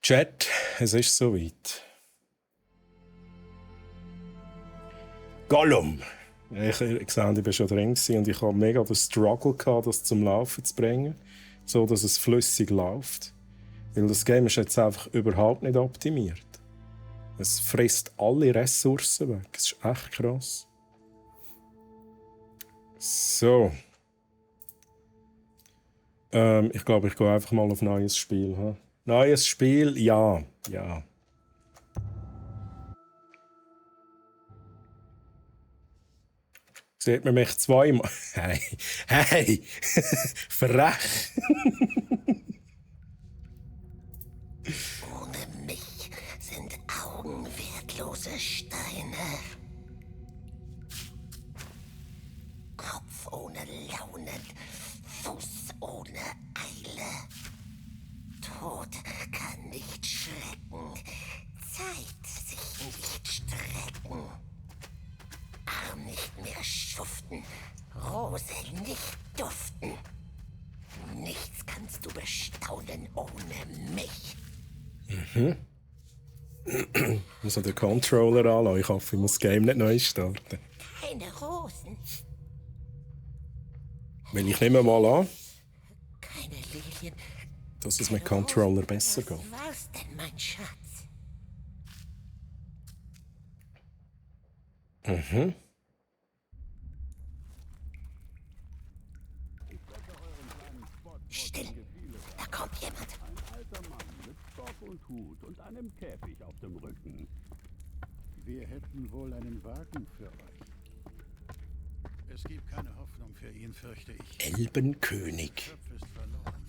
Chat, es ist soweit. Gollum! Ich sehe, ich war schon drin und ich hatte mega den Struggle, das zum Laufen zu bringen, so dass es flüssig läuft. Weil das Game ist jetzt einfach überhaupt nicht optimiert. Es frisst alle Ressourcen weg. Das ist echt krass. So. Ich glaube, ich gehe einfach mal auf neues Spiel. He? Neues Spiel, ja. Ja. Sieht man mich zweimal. Hey, hey! Frech! Ohne mich sind Augen wertlose Steine. Kopf ohne Launen, Fuß ohne Eile. Tod kann nicht schrecken, Zeit sich nicht strecken. Arm nicht mehr schuften, Rose nicht duften. Nichts kannst du bestaunen ohne mich. Also den Controller anlassen. Ich hoffe, ich muss das Game nicht neu starten. Keine Rosen, Weil ich nehme mal an, keine Lilien. dass es mit Controller besser geht. Was war's denn, mein Schatz? Still, da kommt jemand. Alter Mann mit Stock und Hut und einem Käfig auf dem Rücken. Wir hätten wohl einen Wagen für euch. Es gibt keine Hoffnung für ihn, fürchte ich. Elbenkönig. Kopf ist verloren.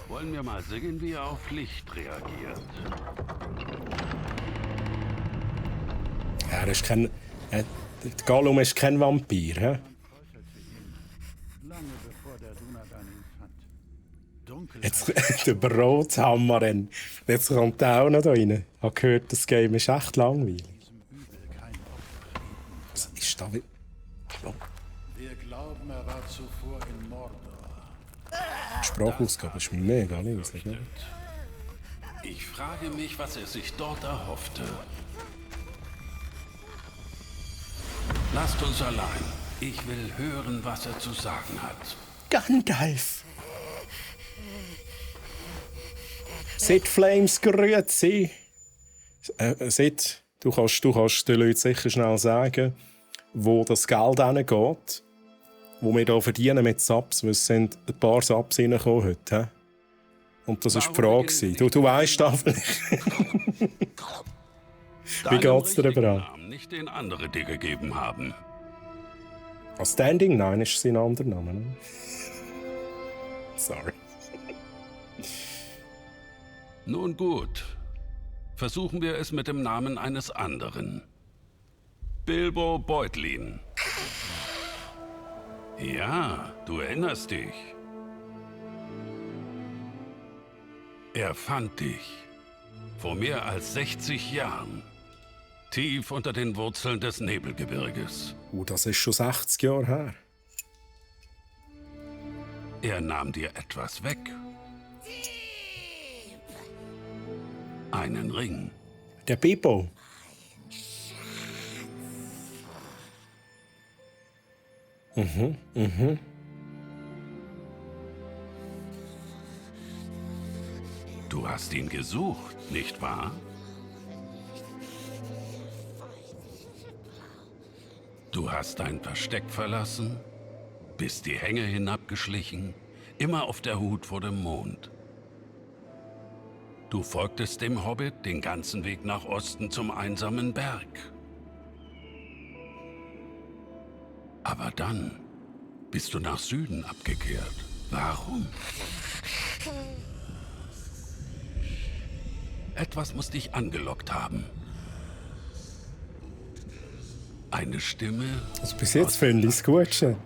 Wollen wir mal sehen, wie er auf Licht reagiert. Er ist kein. Gollum ist kein Vampir. He? Man folterte ihn, lange bevor der Dunadan ihn fand. Dunkelheit Jetzt der Brothammer. Jetzt kommt der auch noch da rein. Ich habe gehört, das Game ist echt langweilig. diesem Übel kein Auftreten. Was ist da? Wir glauben, er war zuvor in Mordor. Die Sprachausgabe ist mega leise. Ne? Ich frage mich, was er sich dort erhoffte. Lasst uns allein. Ich will hören, was er zu sagen hat. Gandalf! Sid Flames, grüezi! Sid, du kannst den Leuten sicher schnell sagen, wo das Geld hingeht, wo wir hier verdienen mit Subs, weil es sind ein paar Subs reingekommen heute. He? Und das war die Frage. Du weißt das nicht. Wie geht's dir überhaupt? Namen, nicht den andere dir gegeben haben. Standing? Nein, ist sein anderer Name. Ne? Sorry. Nun gut. Versuchen wir es mit dem Namen eines anderen. Bilbo Beutlin. Ja, du erinnerst dich. Er fand dich. Vor mehr als 60 Jahren. Tief unter den Wurzeln des Nebelgebirges. Das ist schon 60 Jahre her. Er nahm dir etwas weg. Einen Ring. Der Bibo. Du hast ihn gesucht, nicht wahr? Du hast dein Versteck verlassen, bist die Hänge hinabgeschlichen, immer auf der Hut vor dem Mond. Du folgtest dem Hobbit den ganzen Weg nach Osten zum einsamen Berg. Aber dann bist du nach Süden abgekehrt. Warum? Etwas muss dich angelockt haben. Eine Stimme. Also bis jetzt finde ich es gut schon.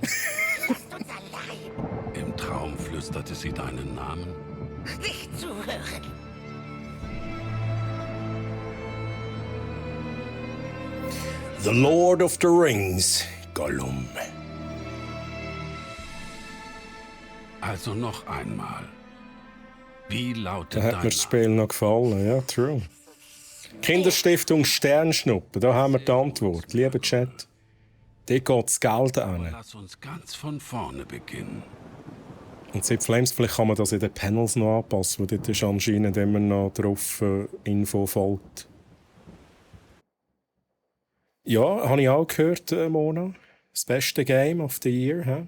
Im Traum flüsterte sie deinen Namen. Nicht zuhören. The Lord of the Rings, Gollum. Also noch einmal. Wie lautet Da hat dein mir das Spiel noch gefallen, ja, true. Kinderstiftung Sternschnuppe, da haben wir die Antwort. Lieber Chat, dort geht das Geld Name? hin. Lass uns ganz von vorne beginnen. Und seit Flames, vielleicht kann man das in den Panels noch anpassen, weil dort ist anscheinend immer noch drauf Info folgt. Ja, habe ich auch gehört, Mona. Das beste Game of the Year. He?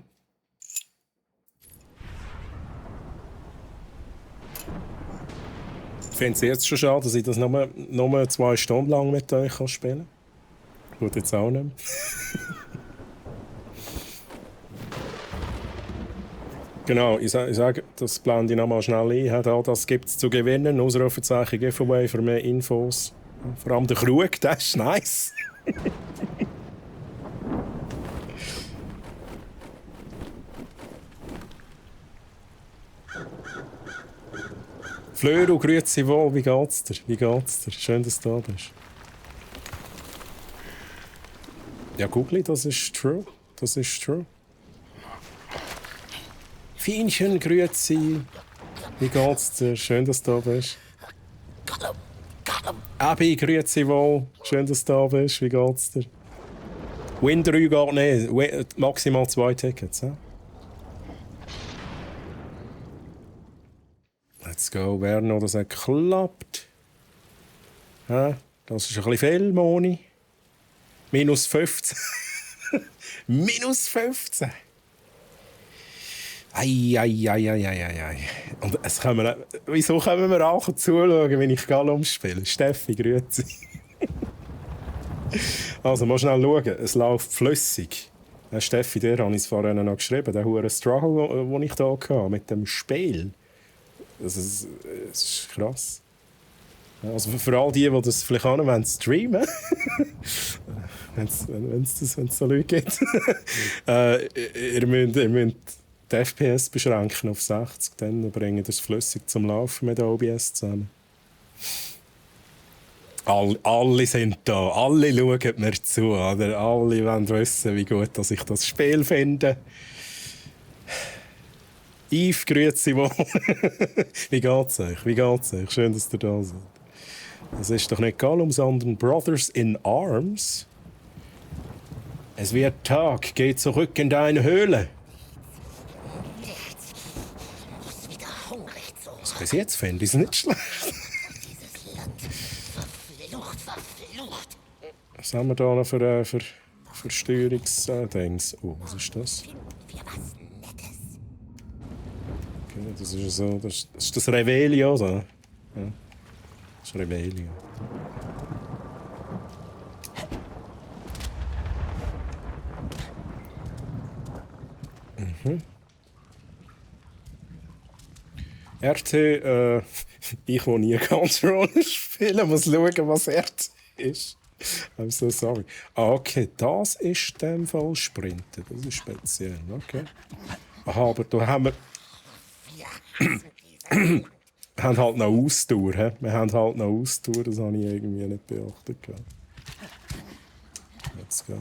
Ich finde es jetzt schon schade, dass ich das nur 2 Stunden lang mit euch spielen kann. Gut, jetzt auch nicht mehr. Genau, ich sage, das blende ich nochmal schnell ein. Das gibt es zu gewinnen. Ausrufezeichen Giveaway für mehr Infos. Vor allem der Krug, das ist nice. Flöru, grüezi wohl, wie geht's dir? Wie geht's dir? Schön, dass du da bist. Ja, Googli, das ist true. Das ist true. Fienchen, grüezi. Wie geht's dir? Schön, dass du da bist. Abi, grüezi wohl. Schön, dass du da bist. Wie geht's dir? Win 3 geht nicht. Maximal 2 Tickets. He? Let's go. Wer noch, das hat geklappt. Ja, das ist ein bisschen viel, Moni. Minus 15. Minus 15. Ei. Und wieso können wir auch zuschauen, wenn ich Gallum spiele? Steffi, grüezi. Also, mal schnell schauen. Es läuft flüssig. Steffi, der habe ich es vorhin noch geschrieben. Der hohe Struggle, den ich hier hatte mit dem Spiel. Das ist krass. Also für all die das vielleicht auch noch streamen wenn es so Leute gibt. ihr müsst die FPS beschränken auf 60, dann bringen ihr das flüssig zum Laufen mit OBS zusammen. Alle sind da, alle schauen mir zu, oder? Alle wollen wissen, wie gut dass ich das Spiel finde. Yves, grüezi wohl. Wie geht's euch? Wie geht's euch? Schön, dass ihr da seid. Das ist doch nicht Gollum, sondern Brothers in Arms. Es wird Tag, geh zurück in deine Höhle. Muss wieder hungrig zu. Also bis jetzt finde ich es nicht schlecht. Dieses Land verflucht. Was haben wir da noch für Steuerungsdings? Oh, was ist das? Wir was Nettes. Okay, das ist so. Das ist das Revelio, so. Ja. Das ist Revelio. RT, ich, wo nie Control spielen, muss schauen, was RT ist. I'm so sorry. Ah, okay, das ist in dem Fall Sprinten. Das ist speziell, okay. Aha, aber da haben wir... wir haben halt noch Ausdauer, he? Wir haben halt noch Ausdauer, das habe ich irgendwie nicht beachtet. Let's go.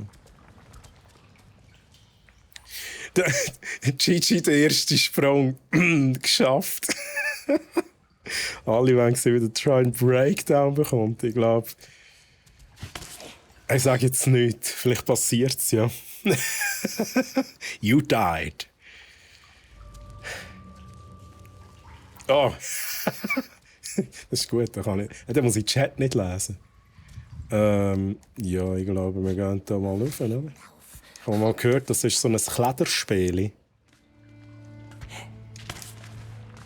Gigi, der erste Sprung, geschafft. Alle wollen sehen, wie der Try and Breakdown bekommt. Ich glaube, ich sage jetzt nichts. Vielleicht passiert es ja. You died. Oh. Das ist gut, da muss ich den Chat nicht lesen. Ja, ich glaube, wir gehen da mal rauf, oder? Ich habe mal gehört, das ist so ein Klederspiel.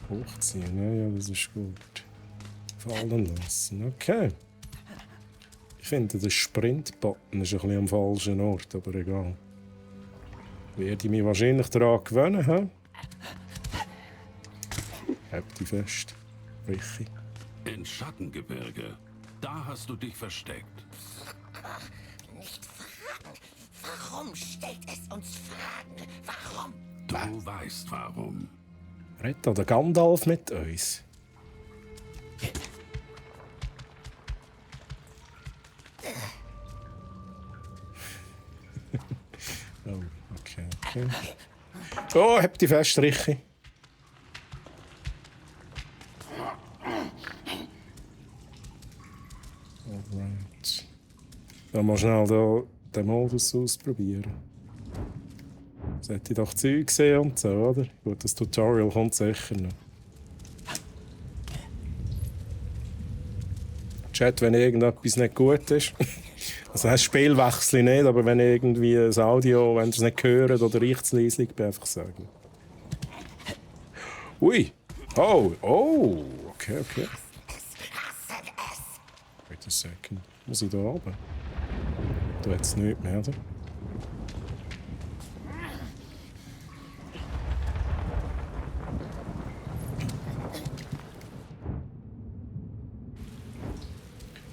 Hochziehen, ja, das ist gut. Fallen lassen, okay. Ich finde, der Sprint-Button ist ein bisschen am falschen Ort, aber egal. Werde ich mich wahrscheinlich daran gewöhnen, hä? Halt dich fest, Richi. In Schattengebirge. Da hast du dich versteckt. Nicht fragen. Warum stellt es uns Fragen? Warum? Du weißt warum. Redet der Gandalf mit uns? Oh, okay. Oh, hab dich fest, Richi. Sollen wir schnell da den Modus ausprobieren? Sollte ich doch Zeug sehen und so, oder? Gut, das Tutorial kommt sicher noch. Chat, wenn irgendetwas nicht gut ist. Also das Spielwechsel nicht, aber wenn irgendwie ein Audio, wenn ihr es nicht hört oder riecht es leise, einfach sagen. Ui! Oh! Oh! Okay, okay. Wait a second. Muss ich da runter? Da hat es nichts mehr, oder?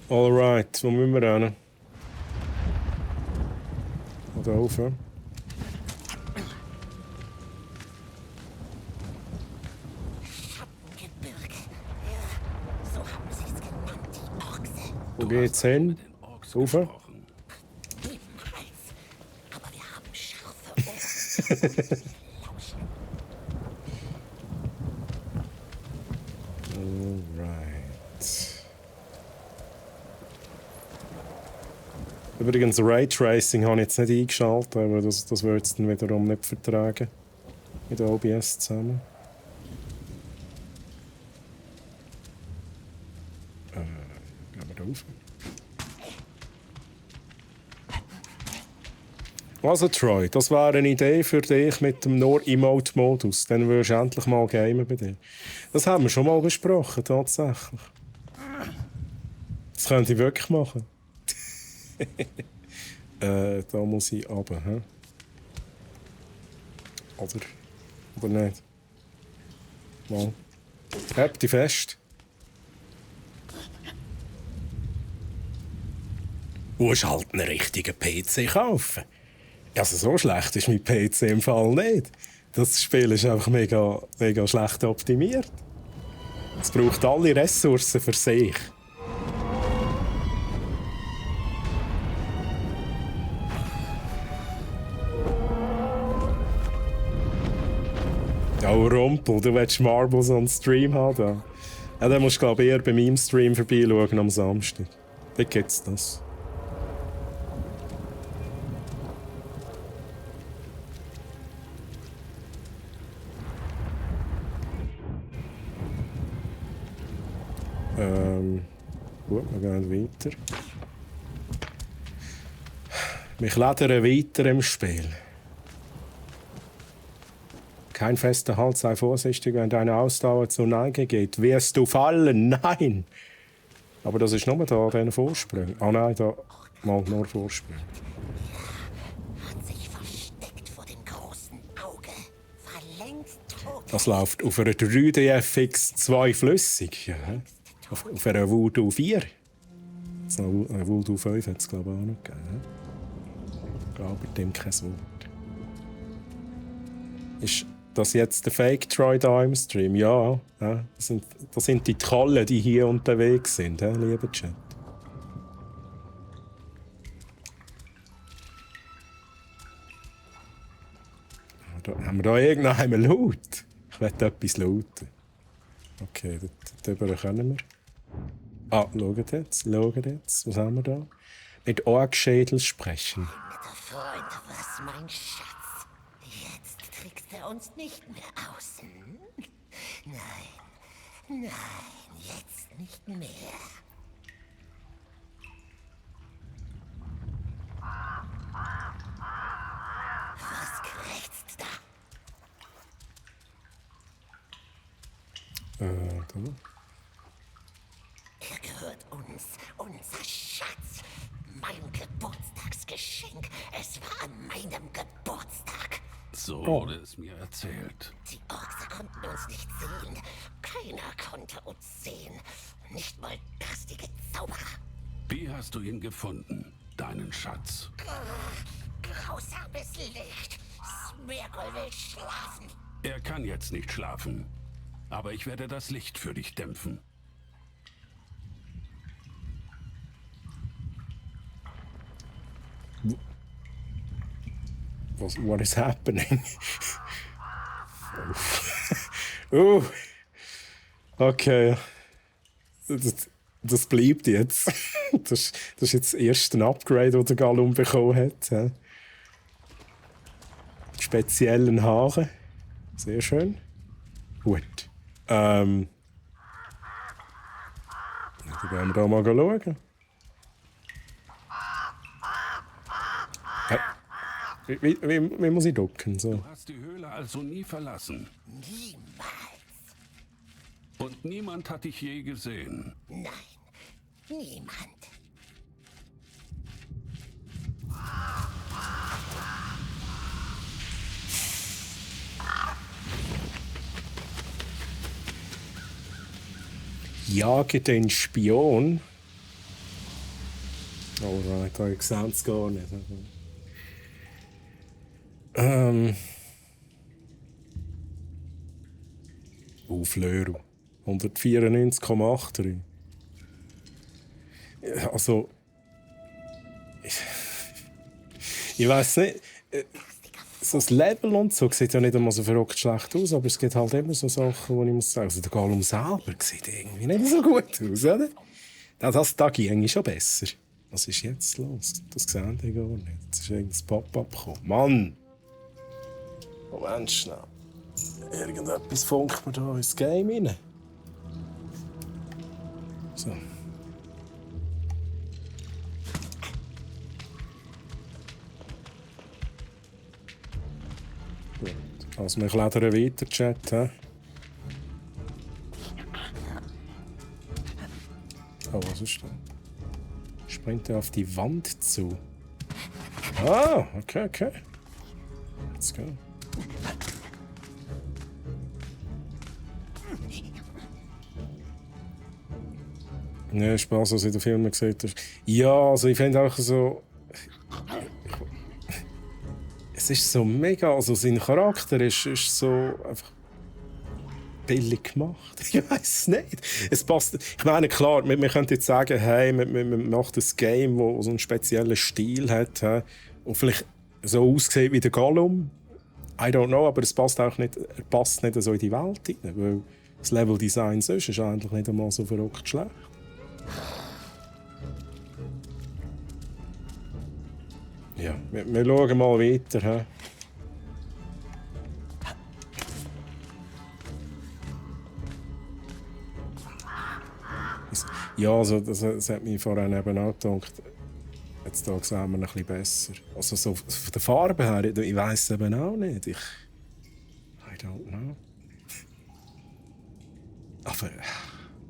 Alright, wo müssen wir hin? Oder rauf? Schattengebirge. Ja, so haben sie es genannt, die Ochse. Wo geht's hin? Mit den Orks Rauf? gesprochen. Niemals. Aber wir haben scharfe Ohren. Lauschen. Alright. Übrigens, Raytracing habe ich jetzt nicht eingeschaltet, aber das würde jetzt dann wiederum nicht vertragen. Mit OBS zusammen. Gehen wir da rauf. Also Troy, das wäre eine Idee für dich mit dem Nur-Emote-Modus. Dann würdest du endlich mal gamen bei dir. Das haben wir schon mal besprochen, tatsächlich. Das könnte ich wirklich machen. Da muss ich runter, hä? Oder nicht? Mal. Halt dich fest. Du musst halt einen richtigen PC kaufen. Also so schlecht ist mein PC im Fall nicht. Das Spiel ist einfach mega, mega schlecht optimiert. Es braucht alle Ressourcen für sich. Oh, Rumpel, du willst Marbles on Stream haben? Da. Ja, dann musst du, glaube ich, eher bei meinem Stream vorbeischauen am Samstag. Wie gibt's das? Gut, wir gehen weiter. Wir klettern weiter im Spiel. Kein fester Halt, sei vorsichtig, wenn deine Ausdauer zur Neige geht. Wirst du fallen? Nein! Aber das ist nur da, den Vorsprung. Ah nein, da mal nur Vorsprung. Hat sich versteckt vor dem großen Auge. War längst tot. Das läuft auf einer 3DFX 2 flüssig. Ja. Auf einer Voodoo 4. Eine Voodoo 5 hat es, glaube ich, auch noch gegeben. Ich glaube, bei dem kein Wort. Ist das jetzt der Fake-Troy da im Stream? Ja. Das sind die Trollen, die hier unterwegs sind, lieber Chat. Haben wir da irgendeinen Loot? Ich will etwas looten. Okay, darüber können wir. Ah, schaut jetzt. Was haben wir da? Mit Orkschädel sprechen. Netter Freund, was mein Schatz. Jetzt trickst er uns nicht mehr aus. Hm? Nein, jetzt nicht mehr. Was krächzt da? Da. Er gehört uns, unser Schatz. Mein Geburtstagsgeschenk. Es war an meinem Geburtstag. So wurde es mir erzählt. Die Orks konnten uns nicht sehen. Keiner konnte uns sehen. Nicht mal garstige Zauberer. Wie hast du ihn gefunden, deinen Schatz? Grausames Licht. Smeargol will schlafen. Er kann jetzt nicht schlafen. Aber ich werde das Licht für dich dämpfen. What is happening? Okay. Das bleibt jetzt. Das ist jetzt das erste Upgrade, das der Gollum bekommen hat. Ja. Die speziellen Haare. Sehr schön. Gut. Dann gehen wir da mal schauen. Wie muss ich ducken? So. Du hast die Höhle also nie verlassen. Niemals. Und niemand hat dich je gesehen. Nein, niemand. Jage den Spion. Alright, ich sehe es gar nicht. Flöru. 194,83. Also. Ich weiß nicht. So das Level und so sieht ja nicht einmal so verrückt schlecht aus, aber es gibt halt immer so Sachen, wo ich muss sagen, also der Gollum selber sieht irgendwie nicht so gut aus, oder? Das da ging schon besser. Was ist jetzt los? Das sehen die gar nicht. Jetzt ist irgendein Pop-up gekommen. Mann! Moment schnell. Irgendetwas funkt mir da ins Game rein. So. Gut. Also wir klettern weiter, Chat. He? Oh, was ist das? Springt er auf die Wand zu? Ah, okay. Let's go. Ja, Spaß, was du in den Filmen gesehen hast. Ja, also ich finde auch so. Es ist so mega. Also sein Charakter ist so einfach billig gemacht. Ich weiß es nicht. Es passt. Ich meine, klar, wir können jetzt sagen, hey, man macht ein Game, das so einen speziellen Stil hat. He, und vielleicht so aussieht wie der Gollum. I don't know, aber es passt auch nicht, er passt nicht so in die Welt rein. Weil das Level-Design sonst ist eigentlich nicht einmal so verrückt schlecht. Ja, wir schauen mal weiter. He? Ja, also das hat mich vorhin eben auch gedacht. Jetzt hier sehen wir ein bisschen besser. Also so von der Farbe her, ich weiss es eben auch nicht. I don't know. Aber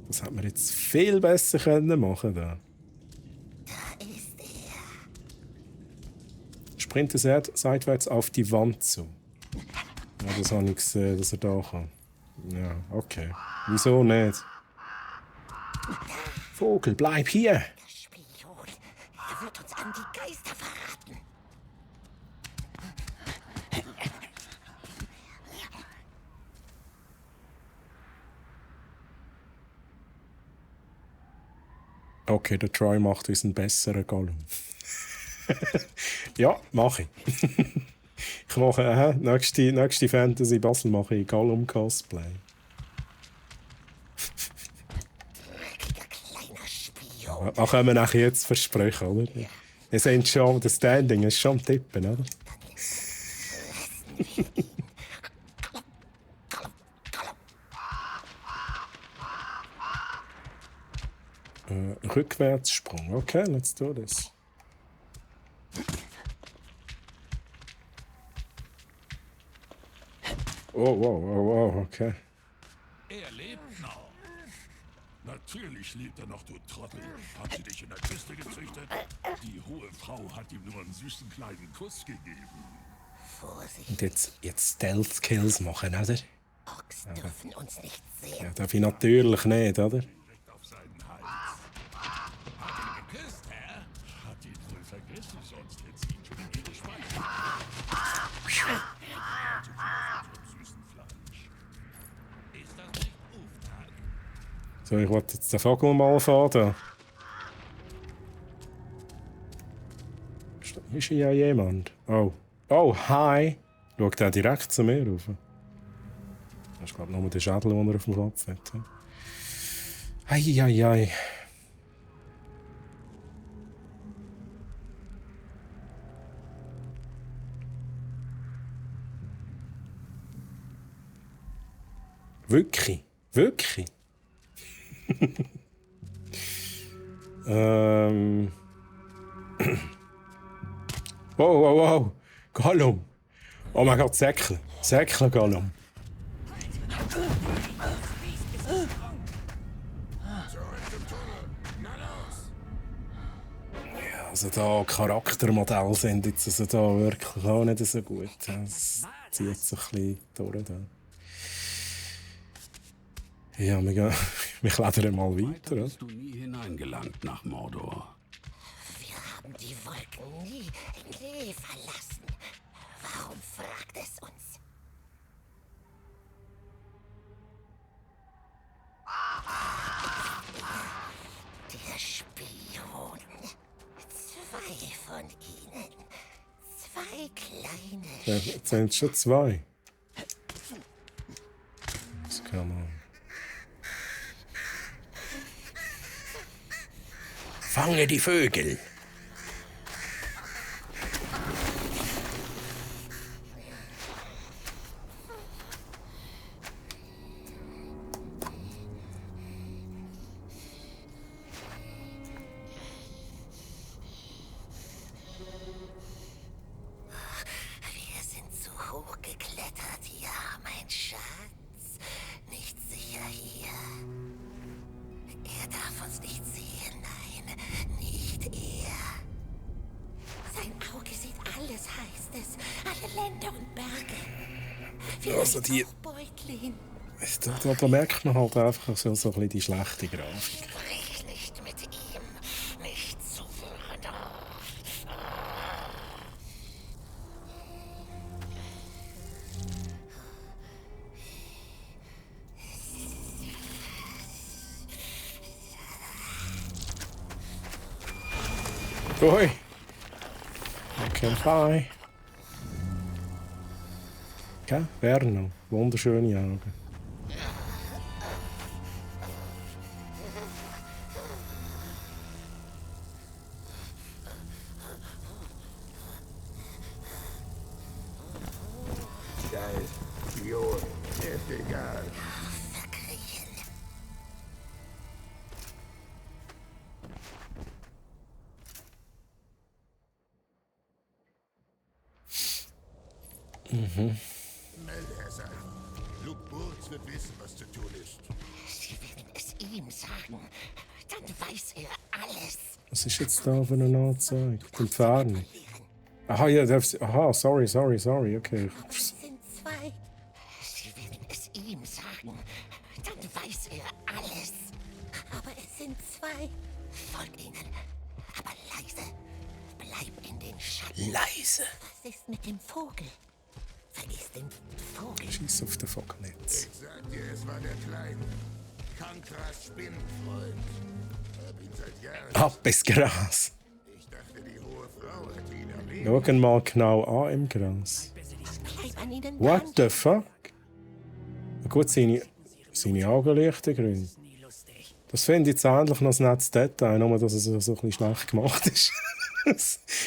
das hätte man jetzt viel besser machen können. Da ist er. Sprintet er seitwärts auf die Wand zu. Ja, das habe ich gesehen, dass er da kann. Ja, okay. Wieso nicht? Vogel, bleib hier! Der Spion. Er wird uns an die Geister verraten. Okay, der Troy macht uns einen besseren Gollum. Ja, mache ich. Ich mache, nächste Fantasy Basel mache ich Gollum-Cosplay. Dreckiger kleiner Spion. Da können wir nachher jetzt versprechen, oder? Ihr seht schon, das Standing ist schon am Tippen, oder? Rückwärtssprung. Okay, let's do this. Oh, okay. Er lebt noch. Natürlich lebt er noch, du Trottel. Haben sie dich in der Kiste gezüchtet? Die hohe Frau hat ihm nur einen süßen kleinen Kuss gegeben. Vorsicht, Und jetzt Stealth-Kills machen, oder? Orks dürfen uns nicht sehen. Ja, darf ich natürlich nicht, oder? Direkt auf seinen Hals. Hat ihn geküsst, hä? Hat ihn wohl vergessen, sonst hätte sie ihn schon in ihre Speiche. Süßen Fleisch. Ist das nicht Auftakt? So, ich wollte jetzt den Vogel mal fahren. Ist hier ja jemand? Oh, hi! Schaut der direkt zu mir rauf. Das ist, glaube ich, nur der Schädel, den er auf dem Kopf hat. Eieiei. Wirklich? Wirklich? Wow, wow, wow. Gollum. Oh mein Gott, Säckle. Säckle, Gollum. Ja, also da Charaktermodelle sind jetzt also da wirklich auch nicht so gut. Das zieht sich ein bisschen durch. Da. Ja, wir klettern mal weiter. Oder? Bist du nie hineingelangt nach Mordor? Wir haben die Wolken nie verlassen. Warum fragt es uns? Der Spion. 2 von ihnen. 2 kleine. Ja, jetzt sind es schon 2. Das kann man. Fange die Vögel! Wir sind zu hoch geklettert, ja, mein Schatz. Nicht sicher hier. Er darf uns nicht sehen, nein, nicht er. Sein Auge sieht alles, heißt es. Alle Länder und Berge. Also die- Vielleicht auch Beutlin. Da merkt man halt einfach so ein bisschen die schlechte Grafik. Sprich nicht mit ihm. Nicht zu Mordor. Ui! Okay, bye! Okay, Verno. Wunderschöne Augen. Geil. Spion. Ist egal. Verkriechen. Melde es an. Luke Burz wird wissen, was zu tun ist. Sie werden es ihm sagen. Dann weiß er alles. Was ist jetzt da für eine Anzeige? Die Entfernung. Aha, ja, aha, sorry, okay. Es sind 2. Sie werden es ihm sagen. Dann weiß er alles. Aber es sind 2. Folg ihnen. Aber leise. Bleib in den Schatten. Leise. Was ist mit dem Vogel? Vergiss den Vogel. Schieß auf den Vogelnetz. Ich sag dir, es war der Kleine. Kankras Spinnenfreund. Hab ihn seit Jahren. Ab ins Gras. Ich dachte, die hohe Frau hat ihn am Leben. Schau ihn mal genau an im Gras. Bleib an ihnen What dran. the fuck? Na gut, seine Augen leuchten grün. Das finde ich jetzt endlich noch ein nettes Detail, nur dass es so ein bisschen schlecht gemacht ist.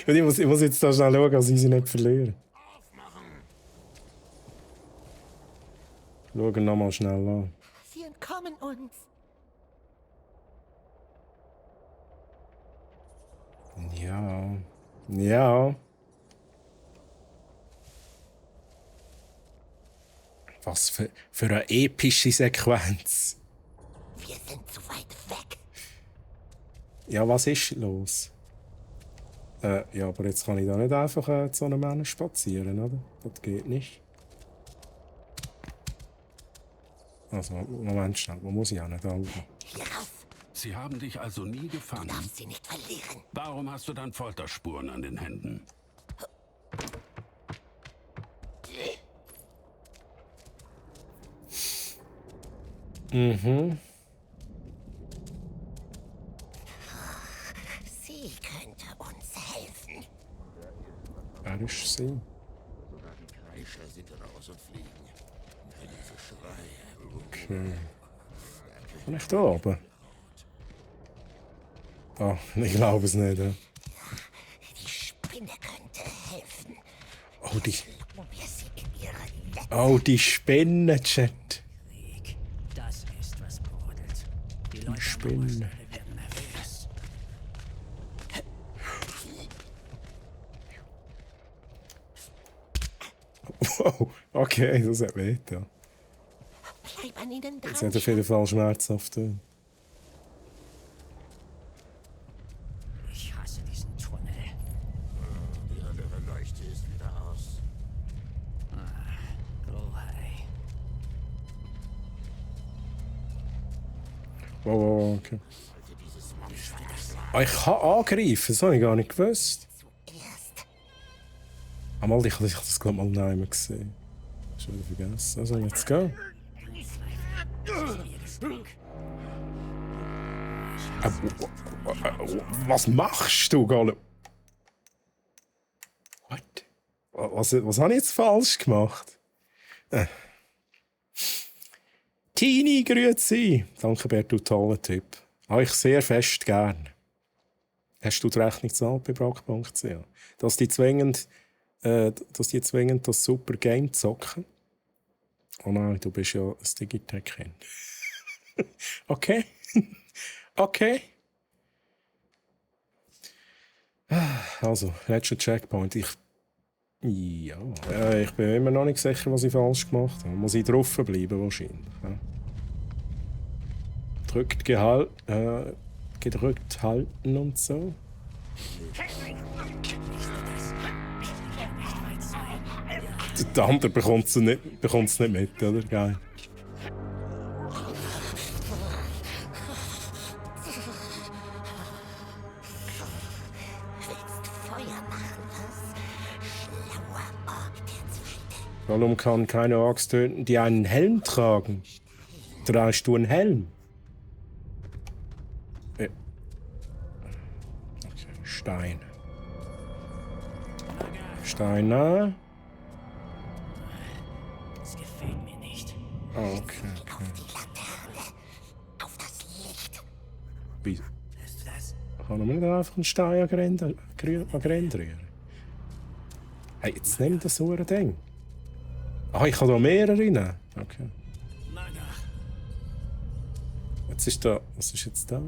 Und ich muss jetzt da schnell schauen, dass ich sie nicht verliere. Schau ihn nochmal schnell an. Sie entkommen uns. Ja. Ja. Was für eine epische Sequenz. Wir sind zu weit weg. Ja, was ist los? Ja, aber jetzt kann ich da nicht einfach zu einem Mann spazieren, oder? Das geht nicht. Also, Moment schnell, wo muss ich hin? Da oben. Hierauf. Sie haben dich also nie Du gefangen. darfst sie nicht verlieren. Warum hast du dann Folterspuren an den Händen? Mhm. Sie könnte uns helfen. Wer ist sie? Kreischer sind raus und fliegen. Hilfeschrei. Okay. Bin ich da oben? Ah, ich glaube es nicht. Ja. Die Spinne könnte helfen. Oh, die, Locken wir sie in ihre Netze. oh, die Spinne, Chat. Die Spinne. Wow, okay, das hat weh getan. Bleib an ihnen dran. Das hat auf jeden Fall schmerzhaft. Ich hasse diesen Tunnel. Die andere Leuchte ist wieder aus. Grohei. Wow, okay. Ah, ich kann angreifen, das habe ich gar nicht gewusst. Zuerst. Einmal, ich habe das glaube ich mal nicht gesehen. Schon wieder vergessen. Also, let's go. Was machst du, Gollum? What? Was habe ich jetzt falsch gemacht? Tini, grüezi. Danke, Bert, du toller Tipp. Habe ich sehr fest gern. Hast du die Rechnung gezahlt bei Brack.ch? Dass die zwingend das super Game zocken? Oh nein, du bist ja ein Digitech-Kind. Okay. Okay. Also, letzter Checkpoint. Ich bin immer noch nicht sicher, was ich falsch gemacht habe. Muss ich drauf bleiben wahrscheinlich. Ja. Gedrückt halten und so. Der andere bekommt es nicht mit, oder? Geil. Feuer machen, was? Schlauer Ork der Zweite. Gollum kann keine Orks töten, die einen Helm tragen. Trägst du einen Helm? Okay, Stein. Steine. Das gefällt mir nicht. Okay. Auf die Laterne. Auf das Licht. Wie? Hörst du das? Kann man nicht einfach einen Stein an Grenze rühren? Hey, jetzt nimm das so ein Ding. Ah, ich kann da mehrere rein. Okay. Jetzt ist da... Was ist jetzt da?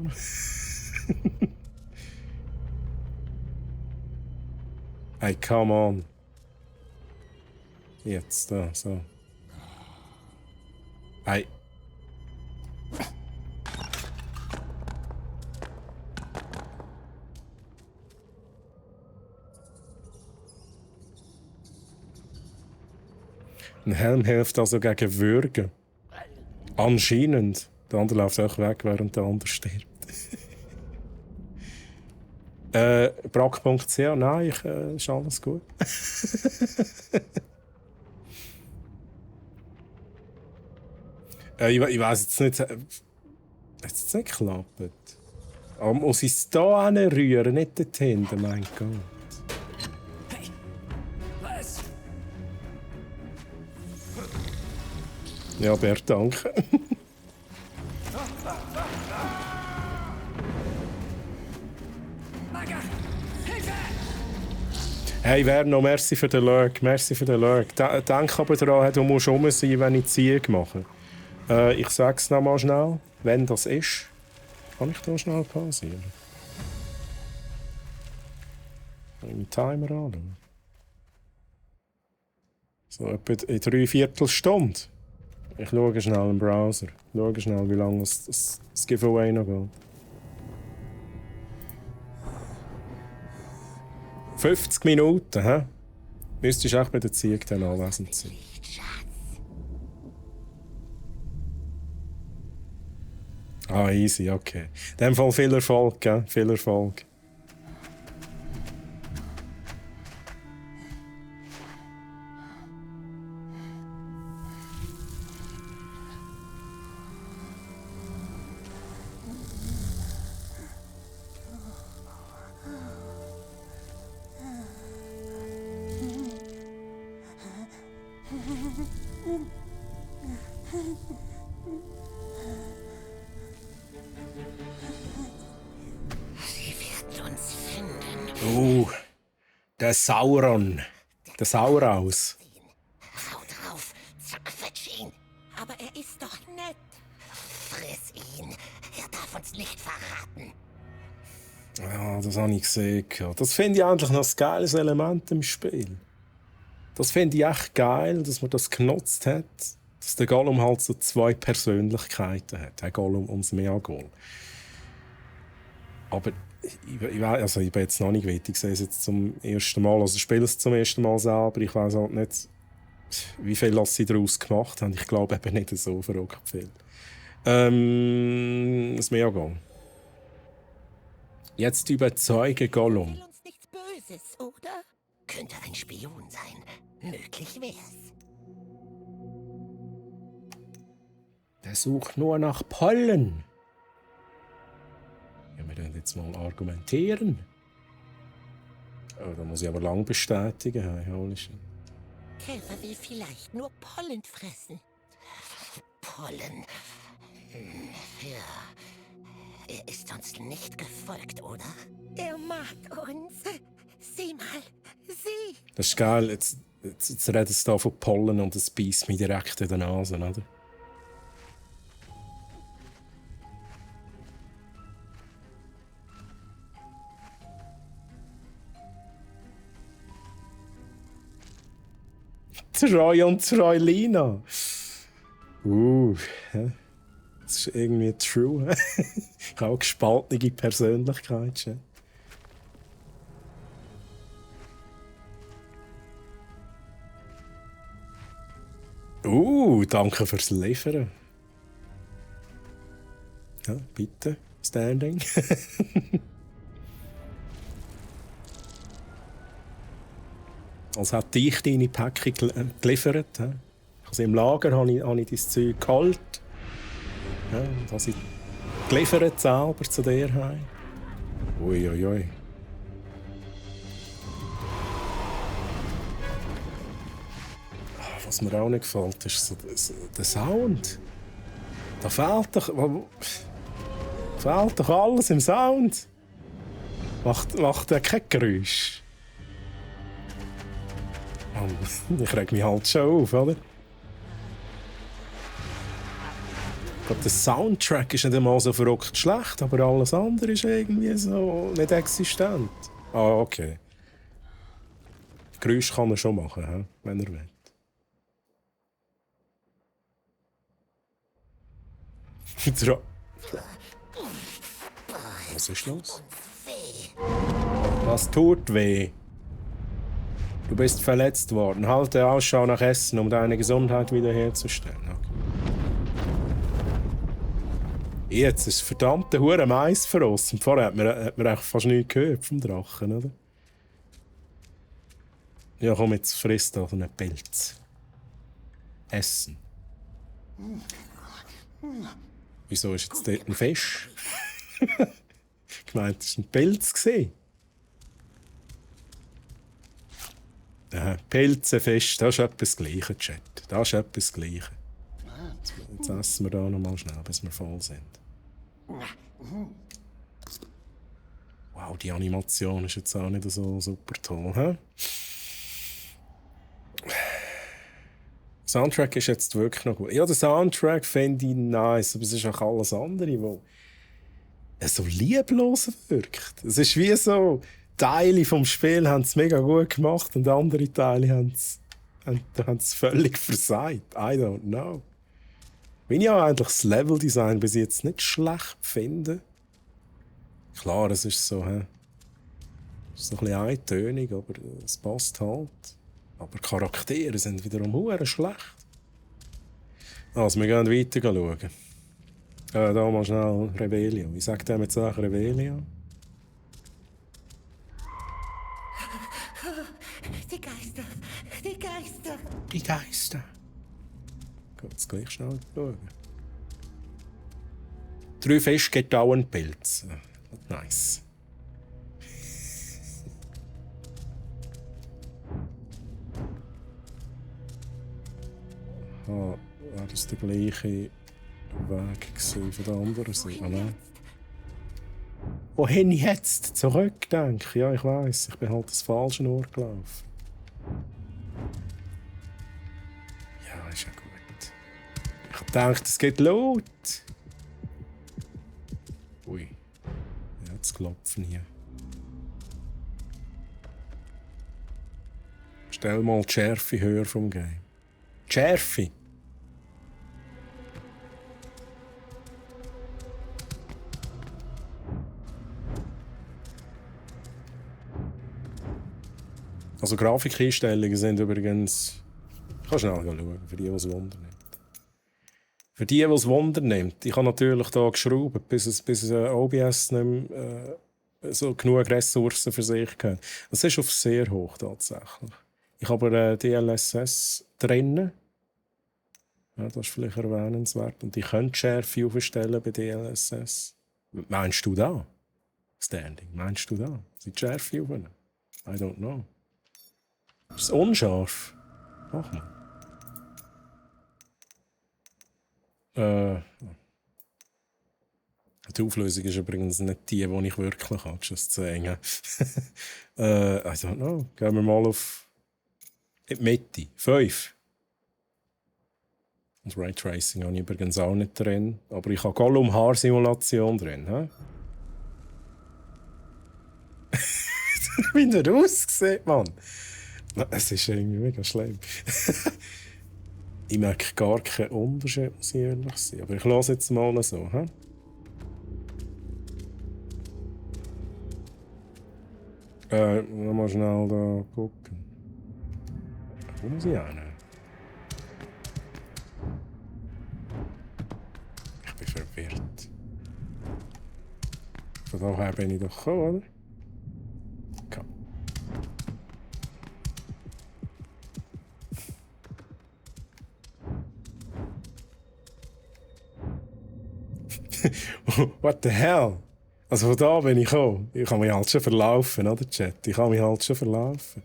Hey, come on. Jetzt, da, so. Hey. Ein Helm hilft also gegen Würgen. Anscheinend. Der andere läuft auch weg, während der andere stirbt. Brack.ch, nein, ist alles gut. Ich weiß jetzt nicht. Hat es jetzt nicht geklappt? Aber muss ich es hier hinrühren, nicht dort hinten, mein Gott. Hey! Was? Ja, Bert, danke. Maga! Hilfe! Hey, Werner, merci für den Lurk. Merci für den Lurk. Denk aber daran, du musst rum sein, wenn ich Ziege mache. Ich sag's noch mal schnell, wenn das ist. Kann ich da schnell pausieren? Kann ich meinen Timer anschauen? So etwa in 3/4 Stunde. Ich schaue schnell im Browser. Ich schaue schnell, wie lange das Giveaway noch geht. 50 Minuten, hä? Müsstest du auch bei der Ziege dann anwesend sein. Ah, easy, okay. In dem Fall viel Erfolg, gell? Viel Erfolg. Sie werden uns finden. Der Sauron. Der Sauraus. Hau drauf, zerquetsch ihn. Aber er ist doch nett. Friss ihn. Er darf uns nicht verraten. Ja, das habe ich gesehen. Das finde ich eigentlich noch ein geiles Element im Spiel. Das finde ich echt geil, dass man das genutzt hat, dass der Gollum halt so zwei Persönlichkeiten hat. Der Gollum und das Meagol. Aber ich bin jetzt noch nicht weit. Ich sehe es jetzt zum ersten Mal. Also ich spiele es zum ersten Mal selber. Ich weiß halt nicht, wie viel sie daraus gemacht haben. Ich glaube eben nicht so verrückt viel. Das Meagol. Jetzt überzeuge Gollum. Will uns nichts Böses, oder? Könnte ein Spion sein. Möglich wär's. Der sucht nur nach Pollen. Ja, wir können jetzt mal argumentieren. Oh, da muss ich aber lang bestätigen. Hey, holy shit. Käfer will vielleicht nur Pollen fressen. Pollen. Ja. Er ist uns nicht gefolgt, oder? Er mag uns. Sieh mal. Sieh. Das ist geil. Jetzt redet es hier von Pollen und es beißt mich direkt in die Nase, oder? Troy und Troilina. Hä? Das ist irgendwie true. Ich habe auch gespaltene Persönlichkeit. Schon. Danke fürs Liefern. Ja, bitte, Standing. Also hat dich deine Päckchen geliefert. Also im Lager habe ich dein Zeug geholt. Ja, und habe sie geliefert selber zu dir heim. Uiuiui. Was mir auch nicht gefällt, ist so der Sound. Da fehlt doch alles im Sound. Macht er kein Geräusch. Ich reg mich halt schon auf, oder? Der Soundtrack ist nicht einmal so verrückt schlecht, aber alles andere ist irgendwie so nicht existent. Ah, okay. Geräusch kann er schon machen, wenn er will. Was ist los? Was tut weh? Du bist verletzt worden. Halte Ausschau nach Essen, um deine Gesundheit wiederherzustellen. Okay. Jetzt ist verdammte Hure Mais verrossen. Vorher hat man echt fast nichts gehört vom Drachen, oder? Ja, komm, jetzt frisst doch einen Pilz. Essen. Wieso ist jetzt dort ein Fisch? Ich meinte, das war ein Pilz. Pilzenfisch, das ist etwas Gleiches, Chat. Das ist etwas Gleiches. Jetzt essen wir da noch mal schnell, bis wir voll sind. Wow, die Animation ist jetzt auch nicht so super toll, hä? Der Soundtrack ist jetzt wirklich noch gut. Ja, der Soundtrack finde ich nice, aber es ist auch alles andere, wo so lieblos wirkt. Es ist wie so, Teile vom Spiel haben es mega gut gemacht und andere Teile haben es völlig versagt. I don't know. Wenn ich eigentlich das Leveldesign bis jetzt nicht schlecht finde. Klar, es ist so, es ist so ein bisschen eintönig, aber es passt halt. Aber die Charaktere sind wiederum hure schlecht. Also, wir gehen weiter schauen. Da mal schnell Rebellion. Ich sage dem jetzt auch Rebellion. Die Geister! Die Geister! Die Geister. Geht jetzt gleich schnell schauen. 3 Fische geht dauernd Pilz. Nice. War das der gleiche Weg von der anderen Seite? Ah, nein. Wohin jetzt? Zurück, denke ich. Ja, ich weiss. Ich bin halt das falsche Ort gelaufen. Ja, ist ja gut. Ich dachte, es geht laut. Jetzt klopfen hier. Stell mal die Schärfe höher vom Game. Die Schärfe! Also Grafikeinstellungen sind übrigens... Ich kann schnell schauen, für die, die es wundern nimmt. Für die, die es wundern nimmt. Ich habe natürlich hier geschraubt, bis OBS nicht mehr, so genug Ressourcen für sich hat. Es ist auf sehr hoch tatsächlich. Ich habe DLSS drin. Ja, das ist vielleicht erwähnenswert. Und ich könnte die Schärfe aufstellen bei DLSS. Meinst du da? Standing, meinst du da? Sind die Schärfe auf? I don't know. Ist es unscharf? Mach mal. Die Auflösung ist übrigens nicht die ich wirklich habe, just saying. I don't know. Gehen wir mal auf in die Mitte. 5. Und Raytracing habe ich übrigens auch nicht drin. Aber ich habe Gollum-Haar-Simulation drin. Wie der aussieht, Mann. Es ist irgendwie mega schlimm. Ich merke gar keinen Unterschied, muss ich ehrlich sein. Aber ich lasse jetzt mal so. Mal schnell da gucken. Wo muss ich hin? Ich bin verwirrt. Von daher bin ich doch gekommen, oder? Okay. What the hell? Also von da bin ich gekommen. Ich kann mich halt schon verlaufen, oder Chat? Ich kann mich halt schon verlaufen.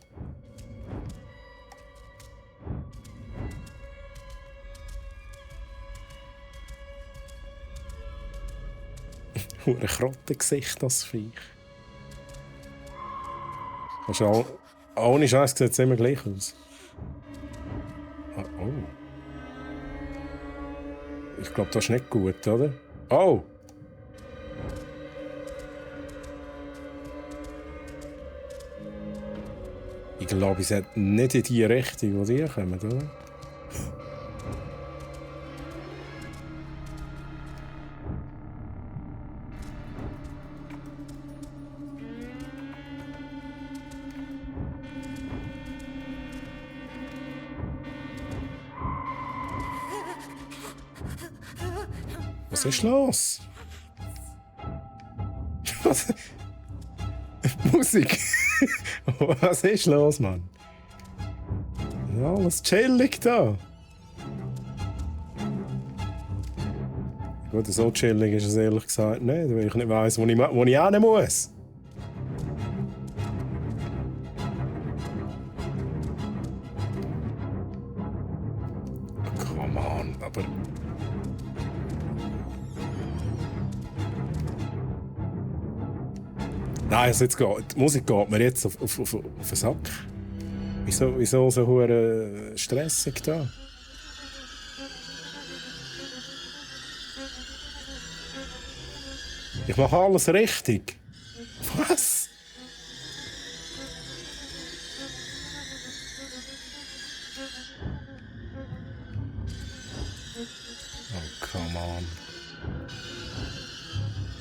Ein Krottengesicht, das Viech. Ohne Scheiß sieht es immer gleich aus. Oh. Ich glaube, das ist nicht gut, oder? Oh! Ich glaube, es hat nicht in die Richtung, die ihr kommt, oder? Was ist los? Was? Musik? Was ist los, Mann? Ja, alles chillig da. Gut, so chillig ist es ehrlich gesagt nicht, weil ich nicht weiss, wo ich hin muss. Come on, aber... Nein, also jetzt die Musik geht mir jetzt auf den Sack. Wieso so hure stressig da? Ich mache alles richtig. Was? Oh, come on.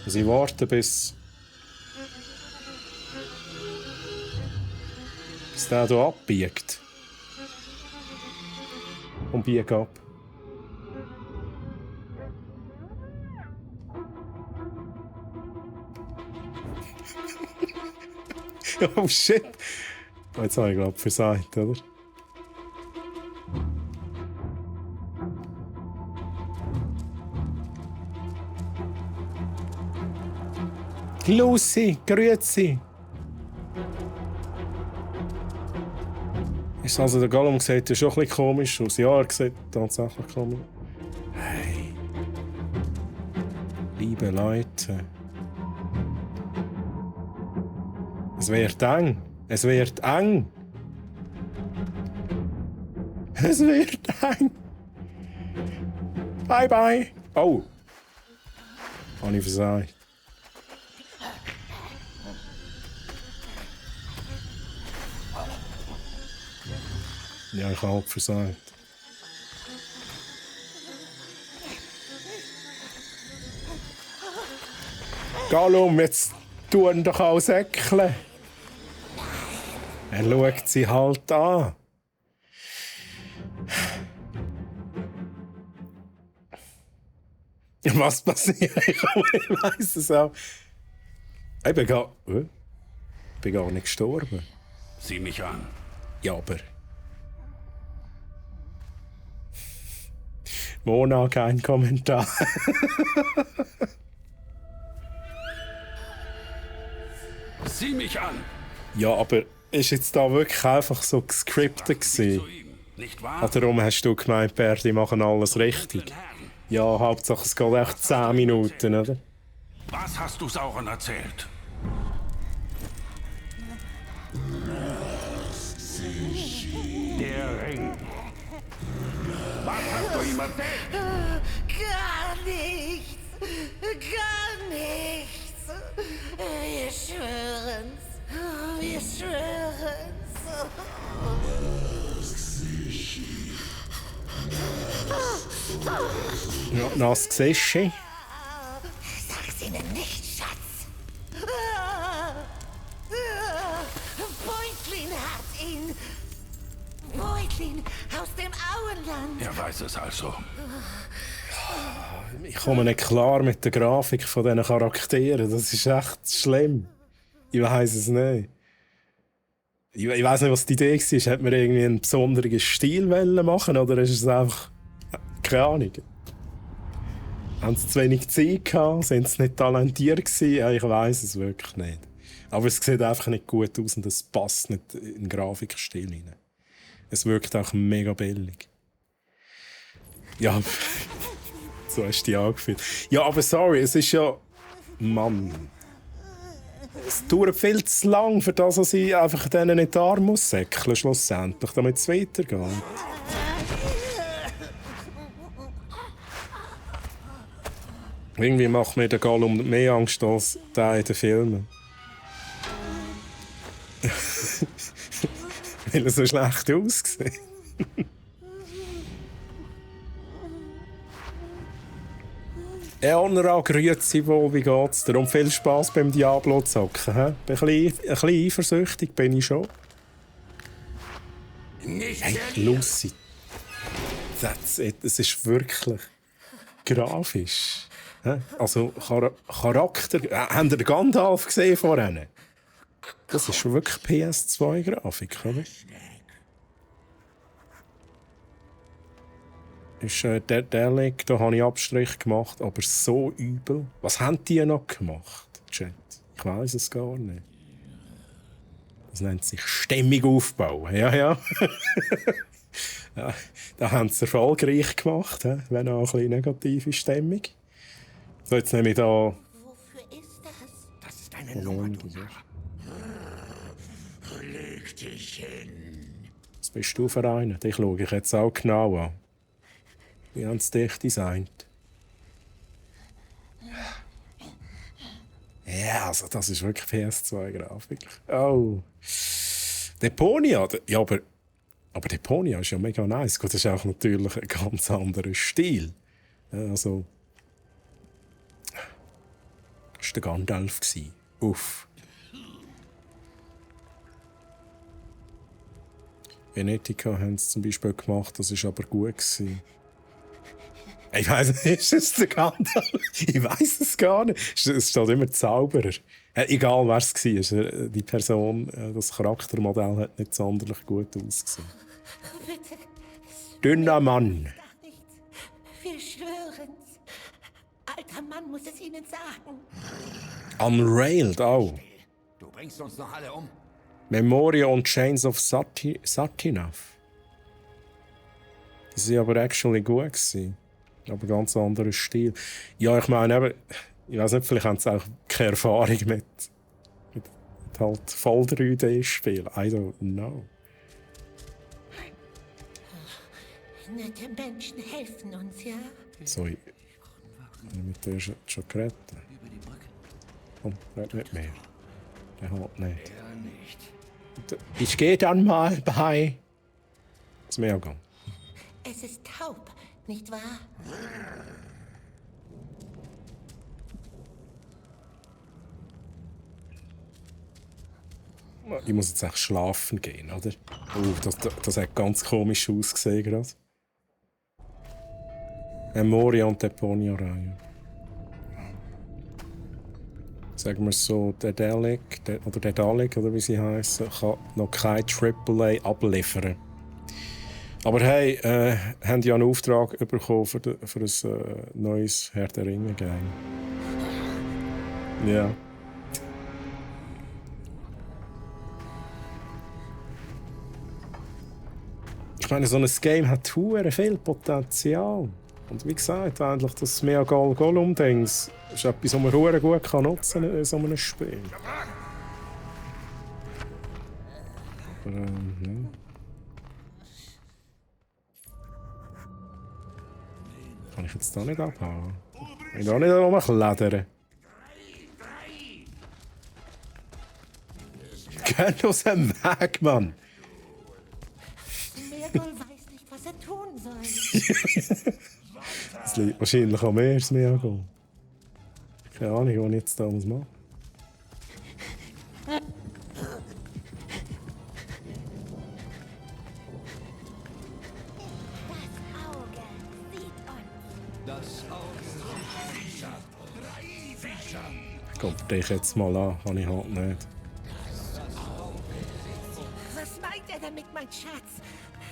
Also ich warte bis der hier abbiegt. Und biegt ab. Oh shit! Jetzt habe ich glaube versagt, oder? Lucy, grüezi! Ist also der Gollum sieht ja schon ein bisschen komisch aus. Ja, er sieht tatsächlich komisch. Hey. Liebe Leute. Es wird eng. Es wird eng. Es wird eng. Bye bye. Oh. Habe ich versagt. Ja, ich habe versagt. Gollum, jetzt tun doch auch Säckle. Er schaut sie halt an. Was passiert? Ich weiss es auch. Ich bin gar nicht gestorben. Sieh mich an. Ja, aber... Mona, kein Kommentar. Sieh mich an. Ja, aber ist jetzt da wirklich einfach so gescriptet Zu gewesen? ihm, nicht wahr? Darum hast du gemeint, die machen alles richtig. Ja, Hauptsache es geht echt 10 Minuten, oder? Was hast du Sauron erzählt? Der Ring. Was hast du ihm erzählt? Gar nichts. Gar nichts. Wir schwören's. Wir schwören's. Ja, nass Gesicht. Sag's ihnen nicht, Schatz. Beutlin hat ihn. Beutlin aus dem Auenland. Er weiß es also. Ich komme nicht klar mit der Grafik von diesen Charakteren. Das ist echt schlimm. Ich weiß es nicht. Ich weiß nicht, was die Idee war. Hat man irgendwie einen besonderen Stil machen oder ist es einfach... Keine Ahnung. Haben sie zu wenig Zeit gehabt? Sind sie nicht talentiert gewesen? Ja, ich weiß es wirklich nicht. Aber es sieht einfach nicht gut aus und es passt nicht in den Grafikstil rein. Es wirkt auch mega billig. Ja, so hast du dich angefühlt. Ja, aber sorry, es ist ja... Mann. Es dauert viel zu lang, für das, dass ich einfach denen nicht den Arm muss säckeln, schlussendlich, damit es weitergeht. Irgendwie macht mir der Gollum mehr Angst als der in den Filmen. Weil er so schlecht aussieht. Eonra, grüezi wohl, wie geht's dir? Und viel Spass beim Diablo-Zocken. Ein bisschen eifersüchtig bin ich schon. Nicht Hey, Lucy. That's it. Es ist wirklich grafisch. Also Charakter... habt ihr den Gandalf gesehen vorhin? Das ist wirklich PS2-Grafik, oder? Ist der Leg, da habe ich Abstrich gemacht, aber so übel. Was haben die noch gemacht, Chat? Ich weiß es gar nicht. Das nennt sich Stimmung aufbauen. Ja, ja. Ja, da haben sie erfolgreich gemacht, wenn auch ein bisschen negative Stimmung. So, jetzt nehme ich da... Wofür ist das? Das ist eine Nummer, du Narr. Leg dich hin. Was bist du für einen? Dich schaue ich jetzt auch genau an. Wie haben sie dich designt? Ja, also das ist wirklich PS2-Grafik. Oh. Deponia? Ja, aber Deponia ist ja mega nice. Gut, das ist auch natürlich ein ganz anderer Stil. Also... Das war der Gandalf. Uff. Venetica haben sie zum Beispiel gemacht, das war aber gut. Ich weiss nicht, ist es der Gandalf? Ich weiss es gar nicht. Es steht immer Zauberer. Egal wer es war, die Person, das Charaktermodell hat nicht sonderlich gut ausgesehen. Bitte. Dünner Mann. Gar nichts. Wir schwören's. Alter Mann muss es ihnen sagen. Unrailed auch. Du bringst uns noch alle um. Memoria und Chains of Satinav. Die waren aber actually gut gewesen. Aber ganz anderer Stil. Ja, ich meine eben, ich weiß nicht, vielleicht haben sie auch keine Erfahrung mit halt voll 3D-Spielen. I don't know. Nette Menschen helfen uns, ja? So, ich habe mit dir schon geredet. Komm, red mit mir. Der hat nicht. Ich gehe dann mal bei Smeagol. Es ist taub, nicht wahr? Ich muss jetzt echt schlafen gehen, oder? Das hat ganz komisch ausgesehen gerade. Moria und Deponia-Reihe. Sagen wir so, der Dalek, oder wie sie heißen, kann noch kein AAA abliefern. Aber hey, haben ja einen Auftrag bekommen für ein neues Herr der Ringe-Game. Ja. Ich meine, so ein Game hat verdammt viel Potenzial. Und wie gesagt, eigentlich das Smeagol Gollum-Dings ist etwas, das man verdammt gut nutzen kann in so einem Spiel. Aber, ja. Kann ich jetzt da nicht abhauen? Ich will auch nicht rumklettern. Geh aus dem Weg, Mann! Smeagol weiß nicht, was er tun soll. Das liegt wahrscheinlich an mir, Smeagol. Keine Ahnung, was ich jetzt da machen muss. Kommt dich jetzt mal an, kann ich halt nicht. Was meint er damit, mein Schatz?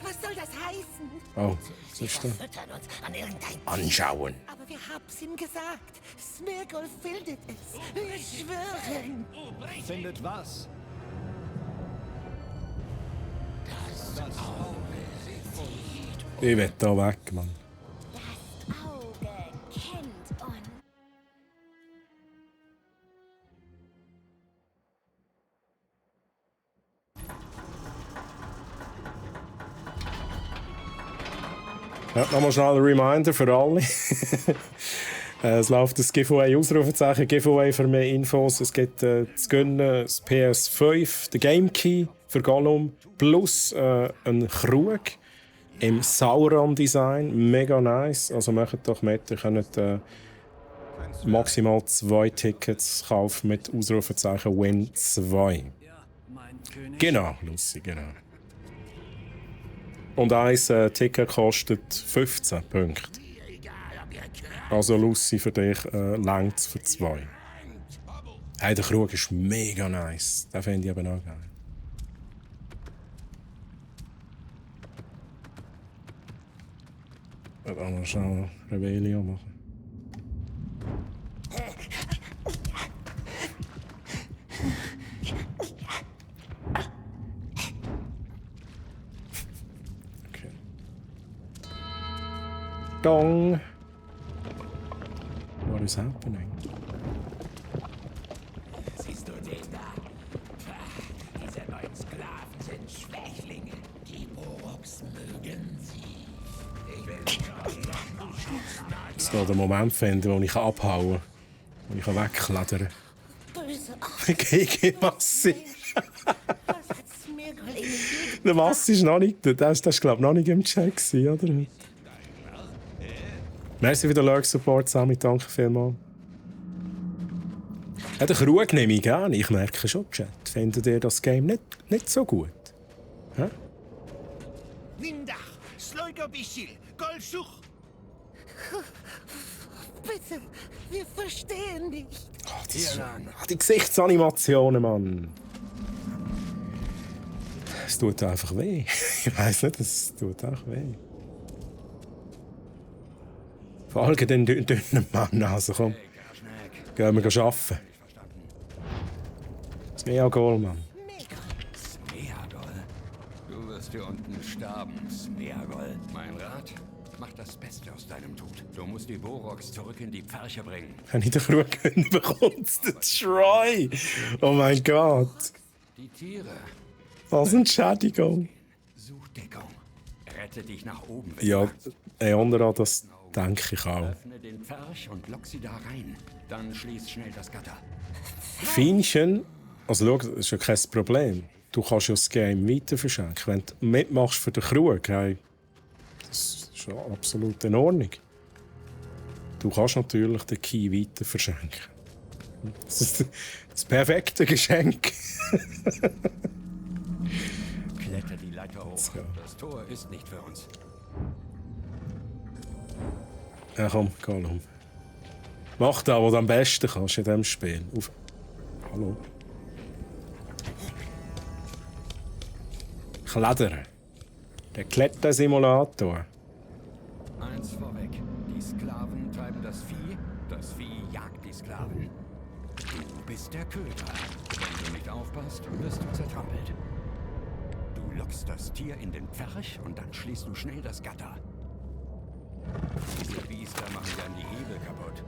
Was soll das heißen? Oh, was ist das? Füttern uns an irgendein Anschauen. Aber wir haben's ihm gesagt. Smeagol findet es. Wir schwören. Findet was? Ich will da weg, Mann. Das Auge kennt uns. Ja, nochmal schnell ein Reminder für alle. Es läuft das Giveaway, Ausrufezeichen, Giveaway für mehr Infos. Es gibt zu gewinnen das PS5, den Game Key für Gollum, plus einen Krug im Sauron-Design. Mega nice. Also macht doch mit. Ihr könnt maximal 2 Tickets kaufen mit Ausrufezeichen Win 2. Ja, mein König. Genau, Lucy, genau. Und ein Ticket kostet 15 Punkte. Also Lucy, für dich längt's für 2. Hey, der Krug ist mega nice. Den finde ich aber auch geil. Ich will mal schnell Rebellion machen. Okay. Dong! What is happening? Siehst du den da? Diese neuen Sklaven sind Schwächlinge. Die Oroks mögen sie. Ich will Jetzt noch den Moment finden, wo ich abhauen kann. Wo ich wegklettern Böse kann. Gegen Massi. Was hat Smeagol ihnen Der Massi ist noch nicht... Der ist glaube ich, noch nicht im Check gewesen, oder? Merci für den Lurk-Support, Sammy. Danke vielmals. Ja, den Krug nehme ich gerne. Ich merke schon, Chat. Findet ihr das Game nicht so gut? Hä? Nindach, Sloigo Bichil, Golschuch. Bitte, wir verstehen nicht. Die Gesichtsanimationen, Mann. Es tut einfach weh. Ich weiss nicht, es tut einfach weh. Folge den dünnen Mann, also komm. Gehen wir arbeiten. Smeagol, Mann. Smeagol? Du wirst hier unten sterben, Smeagol. Mein Rat? Mach das Beste aus deinem Tod. Du musst die Boroks zurück in die Pferche bringen. Wenn ich den Krug gewinne, bekommst du den Troy. Oh mein Gott. Die Tiere. Was eine Entschädigung. Such Deckung. Rette dich nach oben. Ja, Eonra, das denke ich auch. Öffne den Pferch und lock sie da rein. Dann schließ schnell das Gatter. Fienchen, also schau, das ist ja kein Problem. du kannst ja das Game weiter verschenken. Wenn du mitmachst für den Krug, hey, das ist ja absolut in Ordnung. Du kannst natürlich den Key weiter verschenken. Das ist das perfekte Geschenk. Kletter die Leiter hoch. So. Das Tor ist nicht für uns. Ja, komm, Gollum. Mach das, was du am besten kannst in diesem Spiel. Auf. Hallo. Klettern. Der Klettersimulator. Eins vorweg. Die Sklaven treiben das Vieh jagt die Sklaven. Du bist der Köter. Wenn du nicht aufpasst, wirst du zertrampelt. Du lockst das Tier in den Pferch und dann schließt du schnell das Gatter. Diese Biester machen dann die Hebel kaputt.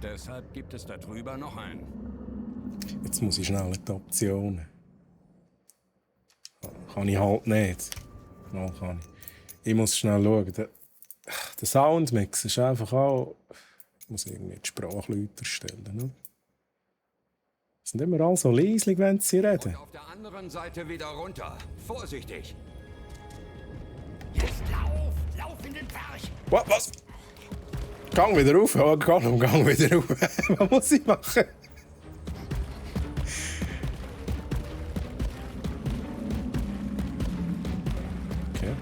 Deshalb gibt es da drüber noch einen. Jetzt muss ich schnell die Optionen. Kann ich halt nicht. No, kann ich. Ich muss schnell schauen. Der Soundmix ist einfach auch... Ich muss irgendwie die Sprachleute stellen. Ne? Sind immer alle so leislich, wenn sie reden. Und auf der anderen Seite wieder runter. Vorsichtig. Jetzt lauf in den Pferch. Was? Gang wieder rauf. Oh, gang wieder rauf. Was muss ich machen? Okay.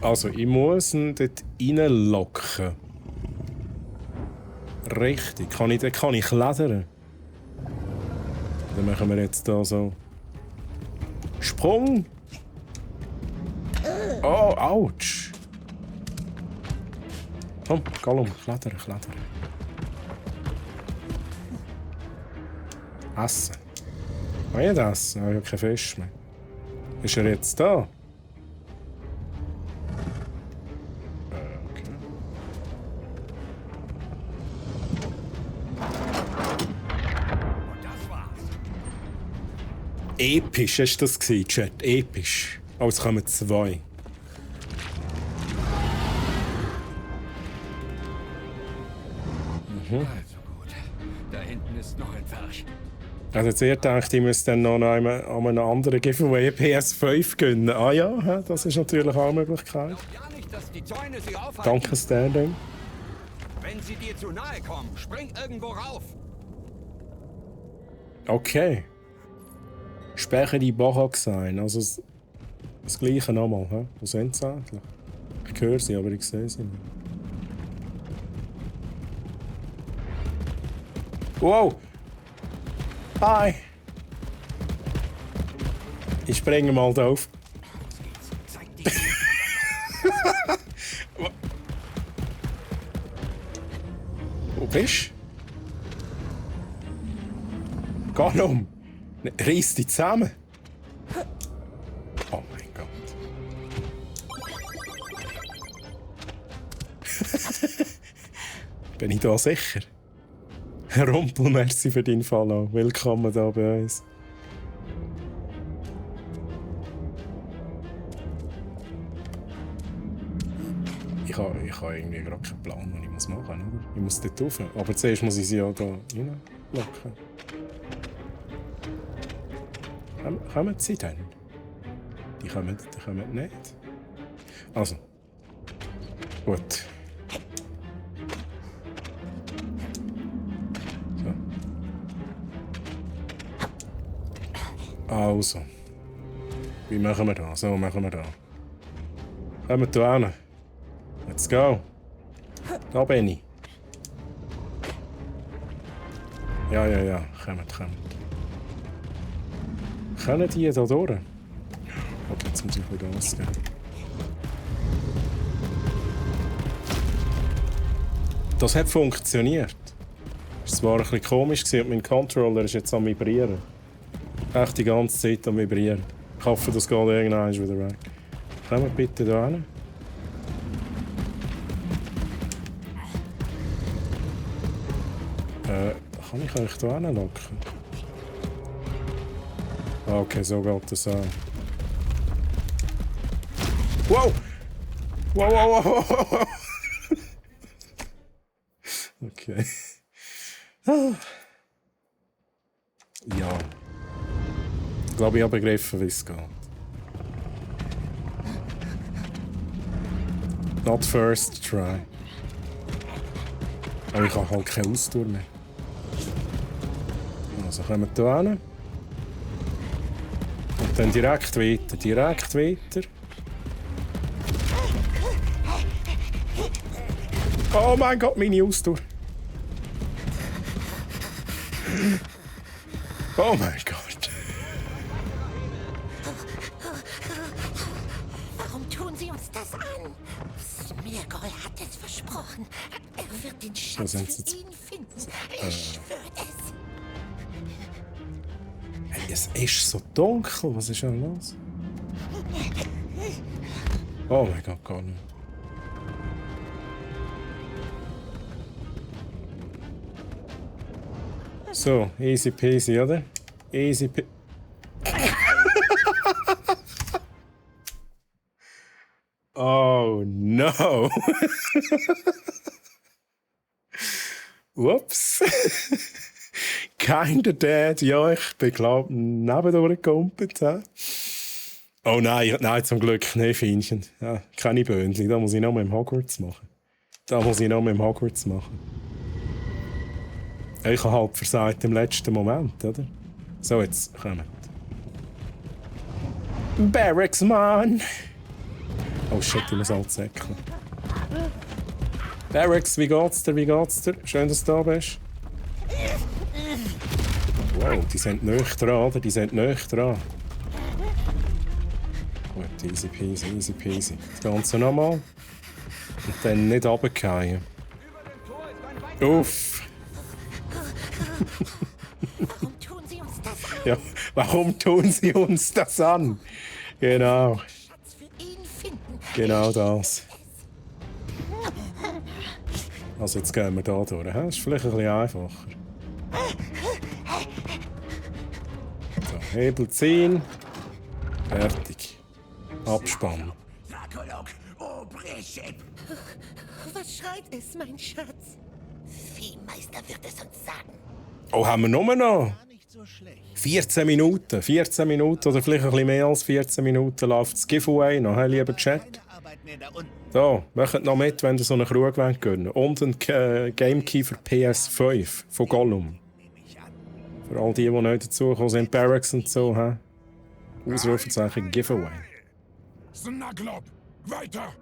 Also, ich muss ihn dort reinlocken. Richtig. Kann ich klettern? Dann machen wir jetzt hier so... Sprung! Oh, ouch! Komm, Gollum, klettern. Essen. Kann ich das essen? Ich habe keinen Fisch mehr. Ist er jetzt da? Okay. Und das war's. Episch ist das gewesen, Chat. Episch. Aber es kommen 2. Also gut. Da hinten ist noch ein Pferch. Also zuerst dachte ich, müsste dann noch an einem anderen Giveaway PS5 gönnen. Ah ja, das ist natürlich auch eine Möglichkeit. Ja nicht, dass die Zäune sie aufhalten. Danke, Standing. Wenn sie dir zu nahe kommen, spring irgendwo rauf. Okay. Spreche die Bochak sein. Also das Gleiche nochmal. Wo sind sie eigentlich? Ich höre sie, aber ich sehe sie nicht. Wow! Hi! Ich springe mal drauf. Zeig dich. Wo bist du? Gollum! Reiss dich zusammen! Oh mein Gott. Bin ich da sicher? Rumpel, merci für deinen Follow. Willkommen da bei uns. Ich habe irgendwie gerade keinen Plan, was ich machen muss, oder? Ich muss dort rauf. Aber zuerst muss ich sie ja da reinlocken. Kommen sie denn? Die kommen nicht. Also. Gut. Also. Wie machen wir das? So machen wir das. Kommen wir hier hin. Let's go. Da bin ich. Ja. Kommt. Können die hier durch? Okay, jetzt muss ich wieder ausgehen. Das hat funktioniert. Es war ein bisschen komisch und mein Controller ist jetzt am Vibrieren. Echt die ganze Zeit am Vibrieren. Ich hoffe, das geht irgendwann wieder weg. Kommt bitte da hin. Kann ich euch da hinlocken? Okay, so geht das an. Wow! Wow! Okay. Ja. Ich glaube, ich habe begriffen, wie es geht. Not first try. Aber ich habe halt keine Ausdauer mehr. Also kommen wir hier hin. Und dann direkt weiter, direkt weiter. Oh mein Gott, meine Ausdauer. Oh mein Gott. Warum tun Sie uns das an? Smirgol hat es versprochen. Er wird den Schatz für ihn finden. Ich schwöre es. Hey, es ist so dunkel. Was ist denn los? Oh mein Gott, gar nicht. So, easy peasy, oder? Easy peasy. Oh no! Ups. Kinda dead. Ja, ich bin, glaube ich, nebendurch gekumpelt. Oh nein, nein, zum Glück. Nein, Fienchen. Ja, keine Böhnchen. Da muss ich noch mit dem Hogwarts machen. Ich habe halt versagt im letzten Moment, oder? So, jetzt kommen. Barracks, Mann! Oh shit, ich muss alles säckeln. Barracks, wie geht's dir? Schön, dass du da bist. Wow, die sind nüchtern, oder? Die sind nüchtern. Gut, easy peasy. Das Ganze nochmal. Und dann nicht runterfallen. Uff! Warum tun Sie uns das an? Ja, warum tun sie uns das an? Genau. Schatz für ihn finden. Genau das. Also jetzt gehen wir da durch. Das ist vielleicht ein bisschen einfacher. So, Hebel ziehen. Fertig. Abspannen. Was schreit es, mein Schatz? Viehmeister wird es uns sagen. Oh, haben wir nur noch? 14 Minuten. 14 Minuten oder vielleicht ein bisschen mehr als 14 Minuten läuft das Giveaway noch, hey, lieber Chat. So, macht noch mit, wenn ihr so einen Krug gönnen wollt. Und ein Gamekey für PS5 von Gollum. Für all die neu dazugekommen sind, Barracks und so. Ausrufezeichen Giveaway. Snaglob, weiter!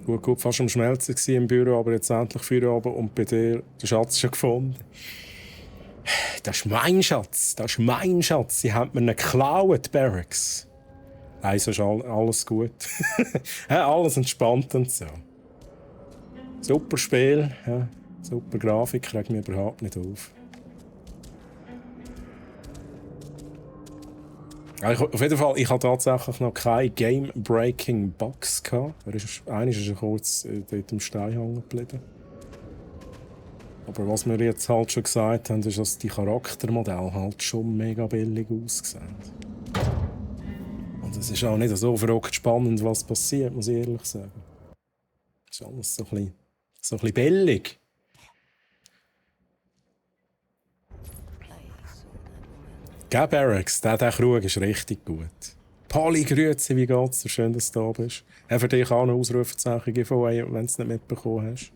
Gut, fast am Schmelzen war im Büro, aber jetzt endlich Feierabend und bei dir den Schatz schon gefunden. Das ist mein Schatz, Sie haben mir ihn geklaut, Barracks. Also ist alles gut. Alles entspannt und so. Super Spiel, super Grafik, regt mich überhaupt nicht auf. Auf jeden Fall, ich hatte tatsächlich noch keine Game-Breaking-Box gehabt. Einer ist kurz dort im Stein hängen geblieben. Aber was wir jetzt halt schon gesagt haben, ist, dass die Charaktermodelle halt schon mega billig aussehen. Und es ist auch nicht so verrückt spannend, was passiert, muss ich ehrlich sagen. Es ist alles so ein bisschen billig. Gell, Barracks, der Krug ist richtig gut. Polly, grüezi, wie geht's dir? Schön, dass du da bist. Für dich auch eine Ausrufezeichen Giveaway, wenn du es nicht mitbekommen hast.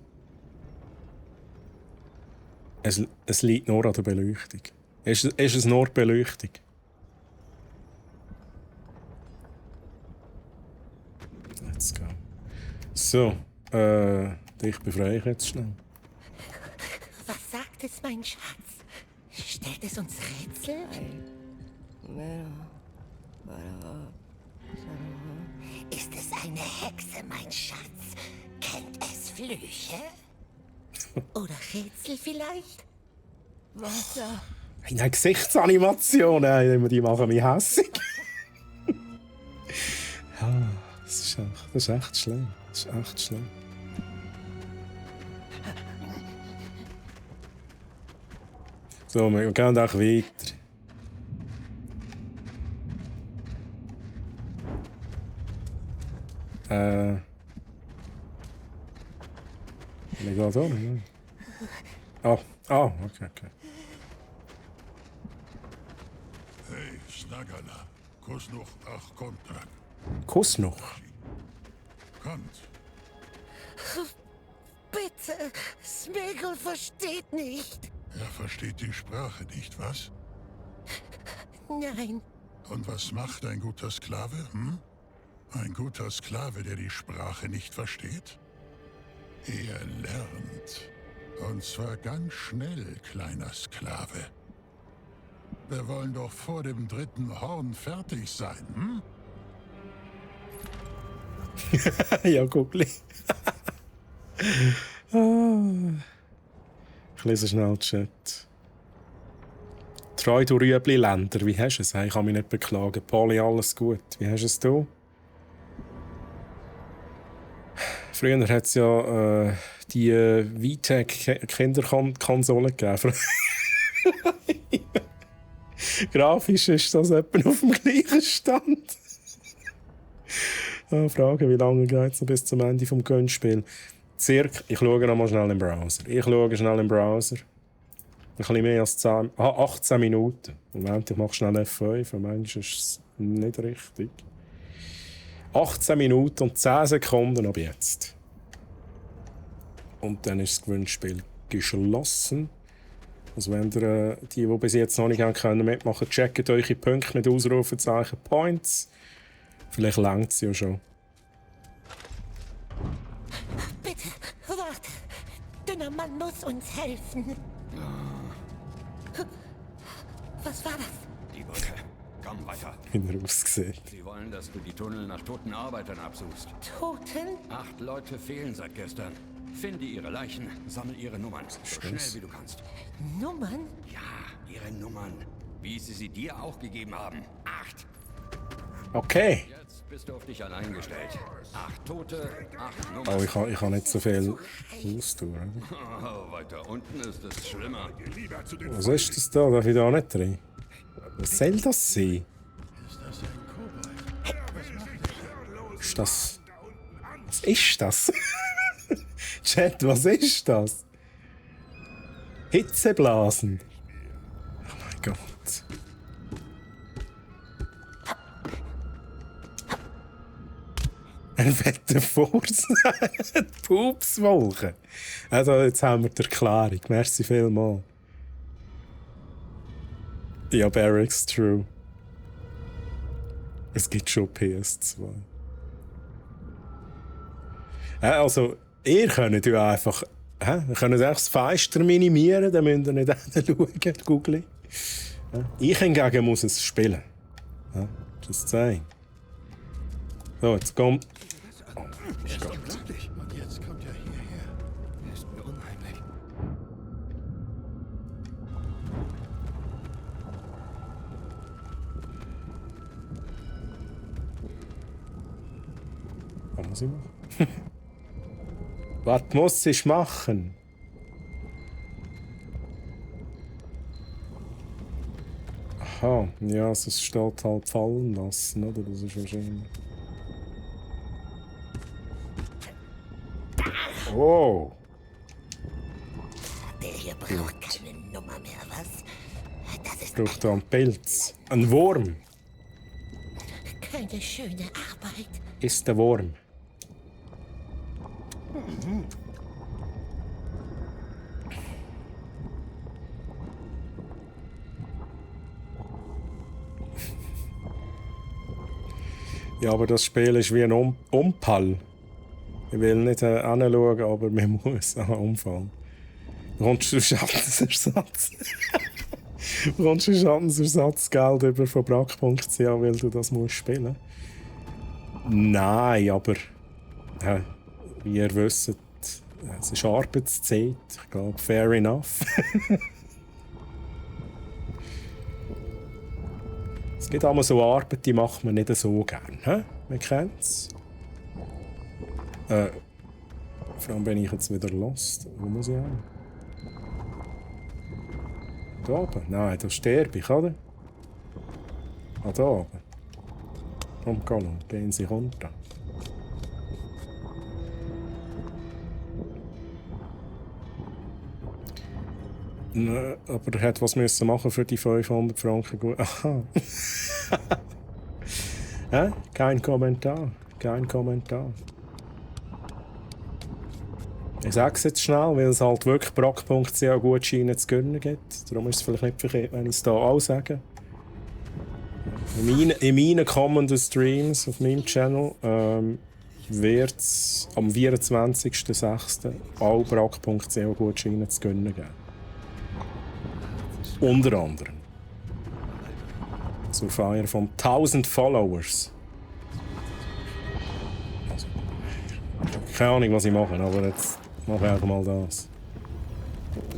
Es liegt nur an der Beleuchtung. Ist es nur die Beleuchtung? Let's go. So, dich befreie ich jetzt schnell. Was sagt es, mein Schatz? Stellt es uns Rätsel? Ist es eine Hexe, mein Schatz? Kennt es Flüche? Oder Rätsel vielleicht? Wasser. Eine Gesichtsanimation, die machen mich hässig. Ja, das ist echt schlimm. So, wir gehen auch weiter. Ich gehe da nicht. Okay. Hey, Snagala. Kuss noch, ach, kommt dran. Kuss noch. Kommt. Bitte, Sméagol versteht nicht. Er versteht die Sprache nicht, was? Nein, Und was macht ein guter Sklave, hm? Ein guter Sklave, der die Sprache nicht versteht? Er lernt. Und zwar ganz schnell, kleiner Sklave. Wir wollen doch vor dem 3. Horn fertig sein, hm? Ja, Guckli. Ich lese schnell den Chat. Treu du Rüebli-Länder, wie hast du es? Ich kann mich nicht beklagen. Poli, alles gut. Wie hast du es du? Früher hat es ja die VTech-Kinderkonsole gegeben. Grafisch ist das etwa auf dem gleichen Stand. Frage, wie lange geht es noch bis zum Ende des Gewinnspiels? Ich schaue noch mal schnell im Browser. Ein bisschen mehr als 18 Minuten. Moment, ich mache schnell F5, manchmal ist es nicht richtig. 18 Minuten und 10 Sekunden ab jetzt. Und dann ist das Gewinnspiel geschlossen. Also wenn ihr, die bis jetzt noch nicht mitmachen können, checkt eure Punkte mit Ausrufezeichen Points. Vielleicht langt es ja schon. bitte, warte. Dünner Mann muss uns helfen. Was war das? Die Brücke. Komm weiter. Wie er aussieht. Sie wollen, dass du die Tunnel nach toten Arbeitern absuchst. Toten? 8 Leute fehlen seit gestern. Finde ihre Leichen, sammel ihre Nummern. So schnell wie du kannst. Nummern? Ja, ihre Nummern. Wie sie dir auch gegeben haben. 8. Okay. Jetzt bist du auf dich allein gestellt. 8 Tote, 8 Nummern. Oh, ich kann nicht so viel austun. Oh, weiter unten ist es schlimmer. Was ist das da? Darf ich da nicht rein? Was soll das sein? Ist das... Was ist das? Chat, was ist das? Hitzeblasen. Oh mein Gott. Ein fetter Furz. Pupswolke. Also, jetzt haben wir die Erklärung. Merci vielmals. Ja, Barracks, true. Es gibt schon PS2. Also, ihr könnt ja einfach... Ihr könnt einfach das Fenster minimieren, dann müsst ihr nicht hinschauen, Google. Ich hingegen muss es spielen. Just saying. So, jetzt kommt... Oh, ist doch glücklich. Und jetzt kommt er hierher. Ist mir unheimlich. Was muss ich machen? Was muss ich machen? Aha, ja, also es steht halt fallen lassen, oder? Das ist wahrscheinlich... Oh! Der hier braucht keine Nummer mehr, was? Das ist Braucht da einen Pilz. Ein Wurm. keine schöne Arbeit. Ist der Wurm. Ja, aber das Spiel ist wie ein Unfall. Ich will nicht hinschauen, aber man muss einen Unfall. Bekommst du Schadensersatz? Bekommst du Schadensersatzgeld über von brack.ch, weil du das musst spielen? Nein, aber wie ihr wisst, es ist Arbeitszeit. Ich glaube, fair enough. Es gibt auch so Arbeit, die macht man nicht so gern. He? Man kennt es. Vor allem bin ich jetzt wieder lost. Wo muss ich hin? Da oben? Nein, da sterbe ich, oder? Ah, da oben. Komm, gehen Sie runter. Aber er hat was müssen machen für die 500 Franken. Aha. Kein Kommentar. Kein Kommentar. Ich sage es jetzt schnell, weil es halt wirklich brack.ch Gutscheine zu gönnen gibt. Darum ist es vielleicht nicht verkehrt, wenn ich es hier auch sage. In meinen kommenden Streams auf meinem Channel wird es am 24.06. auch brack.ch Gutscheine zu gönnen geben. Unter anderem. Zur Feier von 1000 Followers. Also, keine Ahnung, was ich mache, aber jetzt mache ich einfach mal das.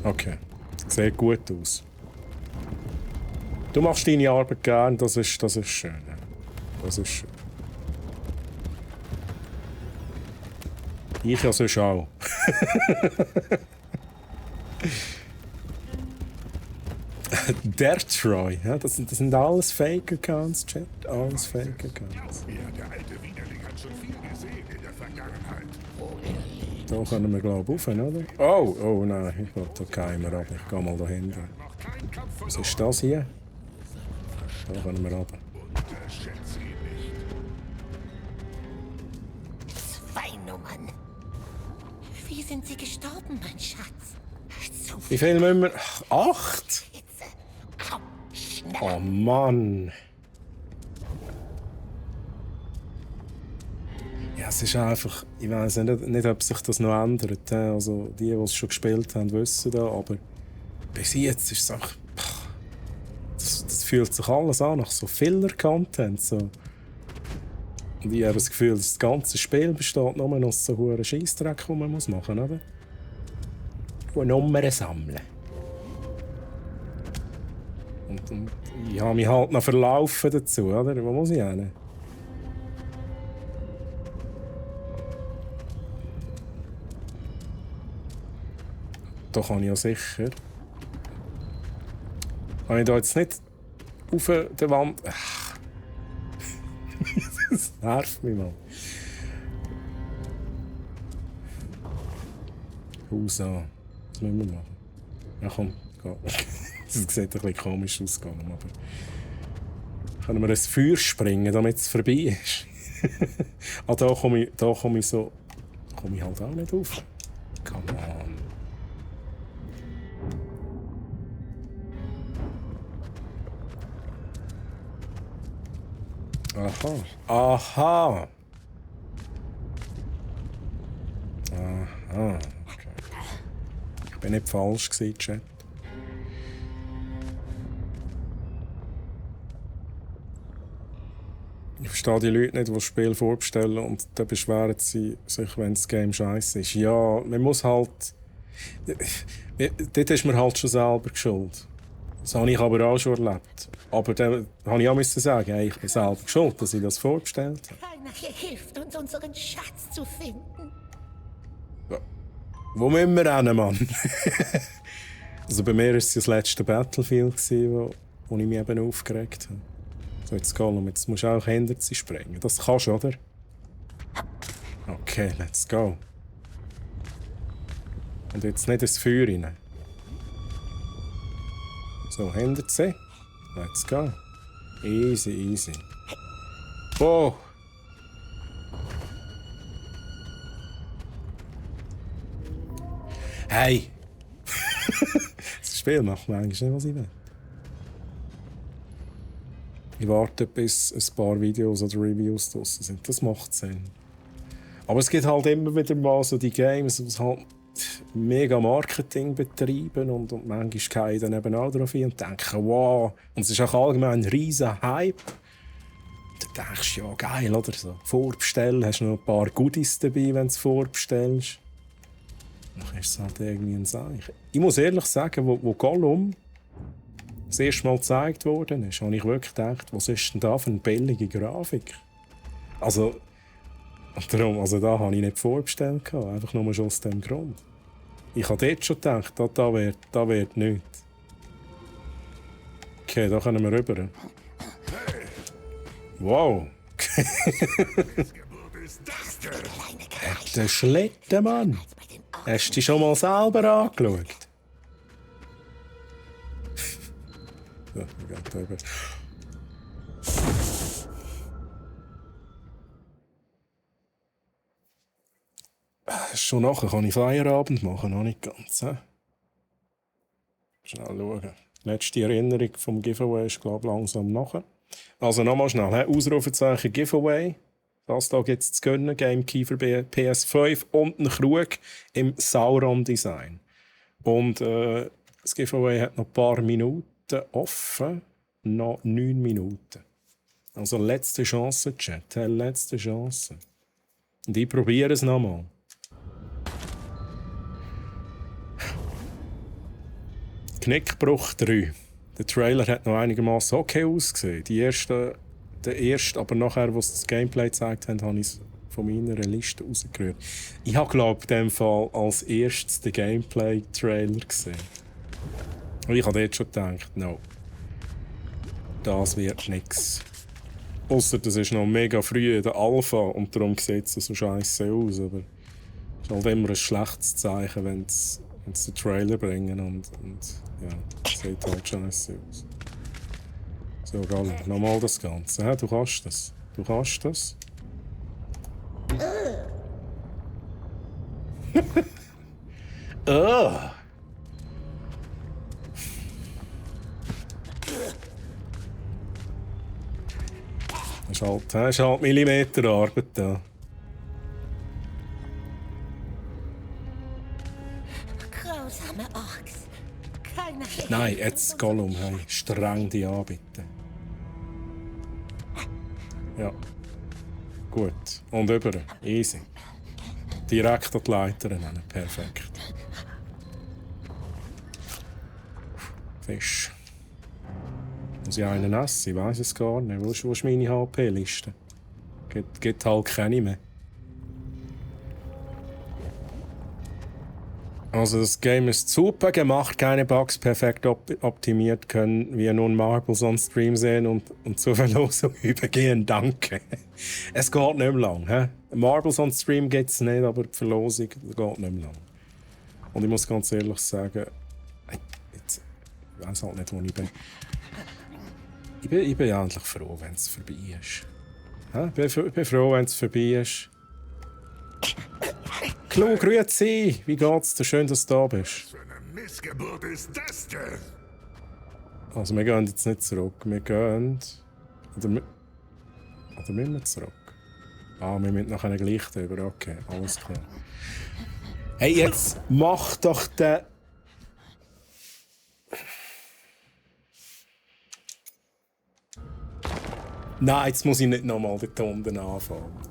Okay. Sieht gut aus. Du machst deine Arbeit gern, das ist schön. Das ist schön. Ich ja sonst auch. Der Troy, ja, das sind alles Fake-Accounts, Chat. Alles Fake-Accounts. Ja, der alte Wienerling hat schon viel gesehen in der Vergangenheit. Da können wir, glaube ich, rauf, oder? Oh nein, ich will da keinen ab. Ich gehe mal da hinten. Was ist das hier? Da können wir runter. Unterschätze ihn nicht. 2 Nummern. Wie sind Sie gestorben, mein Schatz? Zu Wie viel müssen wir? 8? Hitze. Komm, schneller. Oh Mann. Ja, es ist einfach... Ich weiss nicht, ob sich das noch ändert. Also, die es schon gespielt haben, wissen das. Aber bis jetzt ist es einfach... Das fühlt sich alles an nach so Filler-Content. So. Und ich habe das Gefühl, das ganze Spiel besteht nur noch aus so einem Scheissdreck, den man machen muss, oder? Und Nummern sammeln. Und ich habe mich halt noch verlaufen dazu, oder? Wo muss ich hin? Da kann ich ja sicher... Habe ich da jetzt nicht auf der Wand... Ach. Das nervt mich mal. Haus an. Was müssen wir machen? Ja komm, geh. Das sieht ein bisschen komisch aus, aber... Können wir ins Feuer springen, damit es vorbei ist? Da komme ich so... Da komme ich halt auch nicht auf. Come on. Aha. Aha. Aha. Okay. Ich bin nicht falsch gewesen, Chat. Ich verstehe die Leute nicht, die das Spiel vorbestellen und dann beschweren sie sich, wenn das Game scheiße ist. Ja, man muss halt... Dort ist man halt schon selber schuld. Das habe ich aber auch schon erlebt. Aber dann habe ich auch sagen, hey, ich bin selber schuld, dass ich das vorbestellt habe. Keiner hier hilft uns, unseren Schatz zu finden. Wo müssen wir hin, Mann? Also bei mir war es das letzte Battlefield, wo ich mich eben aufgeregt habe. So, jetzt Gollum, jetzt musst du auch hinter sie springen. Das kannst du, oder? Okay, let's go. Und jetzt nicht ins Feuer rein. So, hinter sie. Let's go. Easy, easy. Oh! Hey! Das Spiel macht mir eigentlich nicht, was ich will. Ich warte, bis ein paar Videos oder Reviews draussen sind. Das macht Sinn. Aber es gibt halt immer wieder mal so die Games, die halt mega Marketing betreiben und manchmal gehe ich dann eben auch drauf ein und denke, wow. Und es ist auch allgemein ein riesen Hype. Da denkst du, ja geil, oder so. Vorbestellen, hast du noch ein paar Goodies dabei, wenn du es vorbestellst. Dann ist es halt irgendwie ein Zeichen. Ich muss ehrlich sagen, wo Gollum das erste Mal gezeigt worden ist, habe ich wirklich gedacht, was ist denn da für eine billige Grafik? Also, darum, also da habe ich nicht vorbestellt, einfach nur schon aus dem Grund. Ich habe dort schon gedacht, da wird nichts. Okay, da können wir rüber. Wow! Der Schlitten, Mann! Hast du dich schon mal selber angeschaut? geht über. Schon nachher kann ich Feierabend machen, noch nicht ganz. He? Schnell schauen. Letzte Erinnerung vom Giveaway ist, glaube ich, langsam nachher. Also nochmal schnell. He? Ausrufezeichen Giveaway. Das hier gibt es zu gönnen. GameKey für PS5 und einen Krug im Sauron-Design. Und das Giveaway hat noch ein paar Minuten offen. Noch 9 Minuten. Also letzte Chance, Chat. Letzte Chance. Und ich probiere es nochmal. Knickbruch 3. Der Trailer hat noch einigermaßen okay ausgesehen. Der erste, aber nachher, als das Gameplay gezeigt haben, habe ich es von meiner Liste rausgerührt. Ich habe, glaube ich, in dem Fall als erstes den Gameplay-Trailer gesehen. Und ich habe dort schon gedacht, no, das wird nichts. Ausser das ist noch mega früh in der Alpha und darum sieht es so scheiße aus. Aber es ist halt immer ein schlechtes Zeichen, wenn sie den Trailer bringen und ja, es sieht halt scheiße aus. So, Galli, nochmal das Ganze. Ja, du kannst das. Du kannst das. Oh. Das ist halt Millimeterarbeit da. Grausame Orks. Keine Nein, jetzt Gollum, hey, streng die an, bitte. Ja. Gut. Und über. Easy. Direkt an die Leiter nehmen. Perfekt. Fisch. Muss ich einen essen? Ich weiss es gar nicht. Wo ist meine HP-Liste? Geht halt keine mehr. Also das Game ist super gemacht, keine Bugs, perfekt optimiert, können wir nun Marbles on Stream sehen und zur Verlosung übergehen. Danke. Es geht nicht mehr lang. He? Marbles on Stream geht es nicht, aber die Verlosung geht nicht mehr lang. Und ich muss ganz ehrlich sagen, ich weiß halt nicht, wo ich bin. Ich bin eigentlich froh, wenn es vorbei ist. Ich bin froh, wenn es vorbei ist. Klo, grüezi! Wie geht's dir? Schön, dass du da bist. Was für eine Missgeburt ist das denn? Also, wir gehen jetzt nicht zurück. Wir gehen. Oder müssen wir zurück? Ah, wir müssen nachher gleich drüber. Okay, alles klar. Hey, jetzt mach doch den. Nein, jetzt muss ich nicht nochmal den Ton anfangen.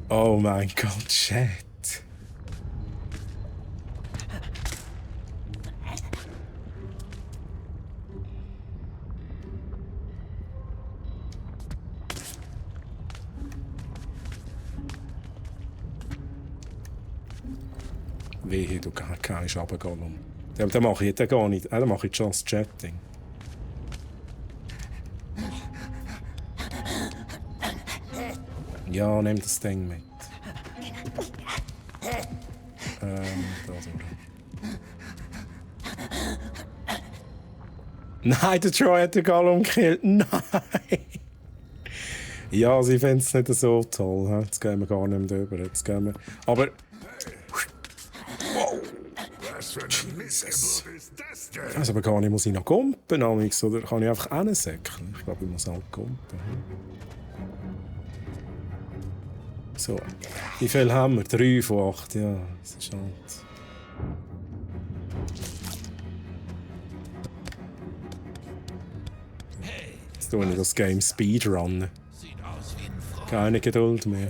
Oh mein Gott, Chat. Wehe, du kannst runter, Gollum. Den mache ich gar nicht. Den mache ich Just Chatting. Ja, nimm das Ding mit. Da durch. Nein, der Troy hat den Gollum gekillt. Nein! Ja, sie finden es nicht so toll. Jetzt gehen wir gar nicht mehr drüber. Jetzt gehen wir. Aber. Wow! Was für eine Missgeburt ist das denn? Also, aber gar nicht, muss ich noch kumpen, Amix, oder kann ich einfach hinsäckeln? Ich glaube, ich muss halt kumpen. So. Wie viel haben wir? 3 von 8, ja. Das ist halt. Jetzt tue ich das Game Speedrunnen. Keine Geduld mehr.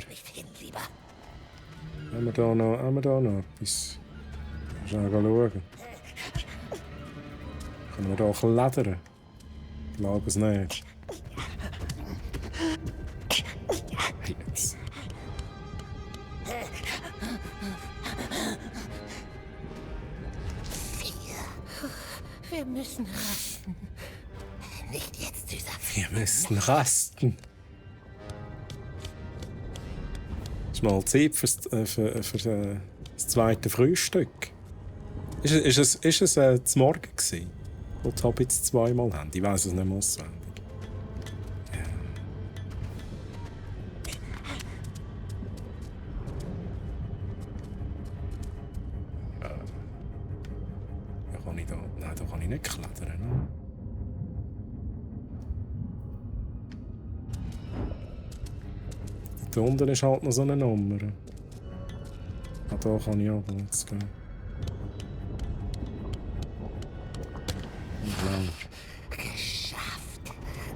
Haben wir da noch etwas? Schnell schauen. Können wir da klettern? Ich glaube es nicht. Hey, jetzt. Wir müssen rasten. Nicht jetzt, süßer. Wir müssen rasten. Ist mal Zeit für das zweite Frühstück. Ist es zum Morgen gewesen? wo die Hobbits zweimal haben. Ich weiss es nicht mehr auswendig. Ja, kann ich da... Nein, da kann ich nicht klettern. Ne? Da unten ist halt noch so eine Nummer. Ah, da kann ich aber jetzt gehen. Geschafft.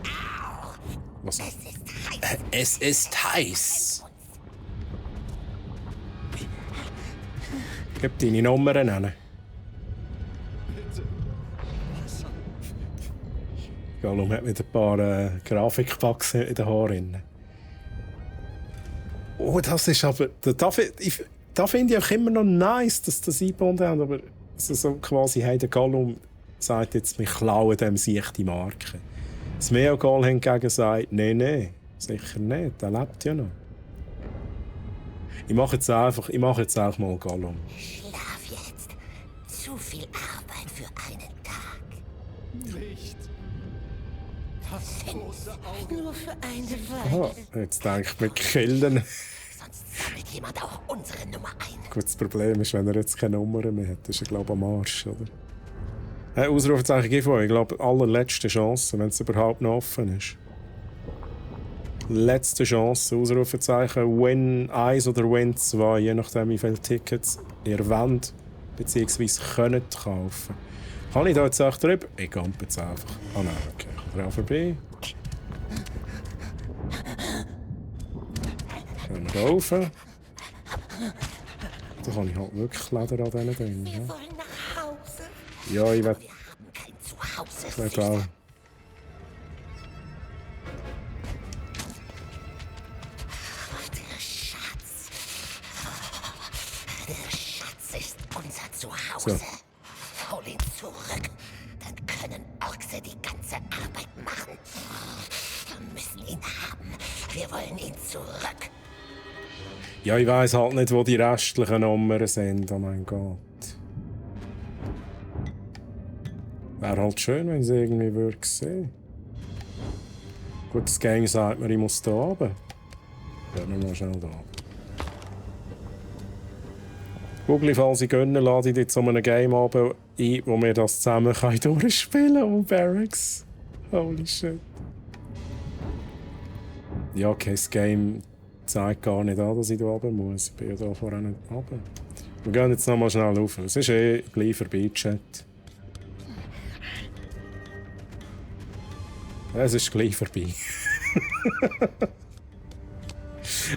Au. Was? Es ist heiß. Es ist heiß. Gib deine Nummern an. Gollum hat wieder ein paar Grafikpacks in den Haaren. Oh, das ist aber... Da finde ich auch immer noch nice, dass das eingebunden haben, aber so quasi, hey, der Gollum sagt jetzt, wir klauen dem sich die Marke. Smeagol hingegen sagt, nein, sicher nicht, der lebt ja noch. Ich mache jetzt einfach mal Gollum. Schlaf jetzt. Zu viel Arbeit für einen Tag. Nicht. Das große Auge. Nur für eine Weile. Aha, jetzt denke ich, wir killen. Sonst sammelt jemand auch unsere Nummer ein. Gut, das Problem ist, wenn er jetzt keine Nummer mehr hat, ist er, glaube ich, am Arsch, oder? Hey, Ausrufezeichen GV, ich glaube, allerletzte Chance, wenn es überhaupt noch offen ist. Letzte Chance, Ausrufezeichen, Win 1 oder Win 2, je nachdem, wie viele Tickets ihr wollt, bzw. könnt kaufen. Kann ich da jetzt auch drüber? Ich gehe jetzt einfach. Ah nein, okay, ich kann vorbei. Gehen wir da rauf. Da kann ich halt wirklich Leder an diesen Dingen. Wir Ja, wollen nach Hause. ja ich will... Wir haben kein Zuhause. Ich will auch. Der Schatz. Der Schatz ist unser Zuhause. Hol ihn zurück. Dann können Orkse die ganze Arbeit machen. Wir müssen ihn haben. Wir wollen ihn zurück. Ja, ich weiss halt nicht, wo die restlichen Nummern sind, oh mein Gott. Wäre halt schön, wenn ich sie irgendwie würde sehen. Gut, das Game sagt mir, ich muss da runter. Gehen wir mal schnell da runter. Google, falls ich gönne, lade ich dich zu einem Game runter ein, wo wir das zusammen durchspielen können. Und Barracks. Holy shit. Ja, okay, das Game zeigt gar nicht an, dass ich da runter muss. Ich bin ja da vorher nicht runter. Wir gehen jetzt noch mal schnell rauf. Es ist gleich vorbei, Chat. Es ist gleich vorbei.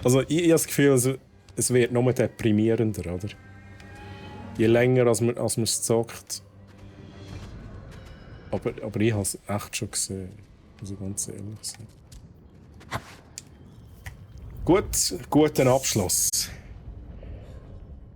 Also, ich habe das Gefühl, es wird noch deprimierender, oder? Je länger als man es zockt. Aber ich habe es echt schon gesehen. Muss ich ganz ehrlich sein. Gut, guten Abschluss.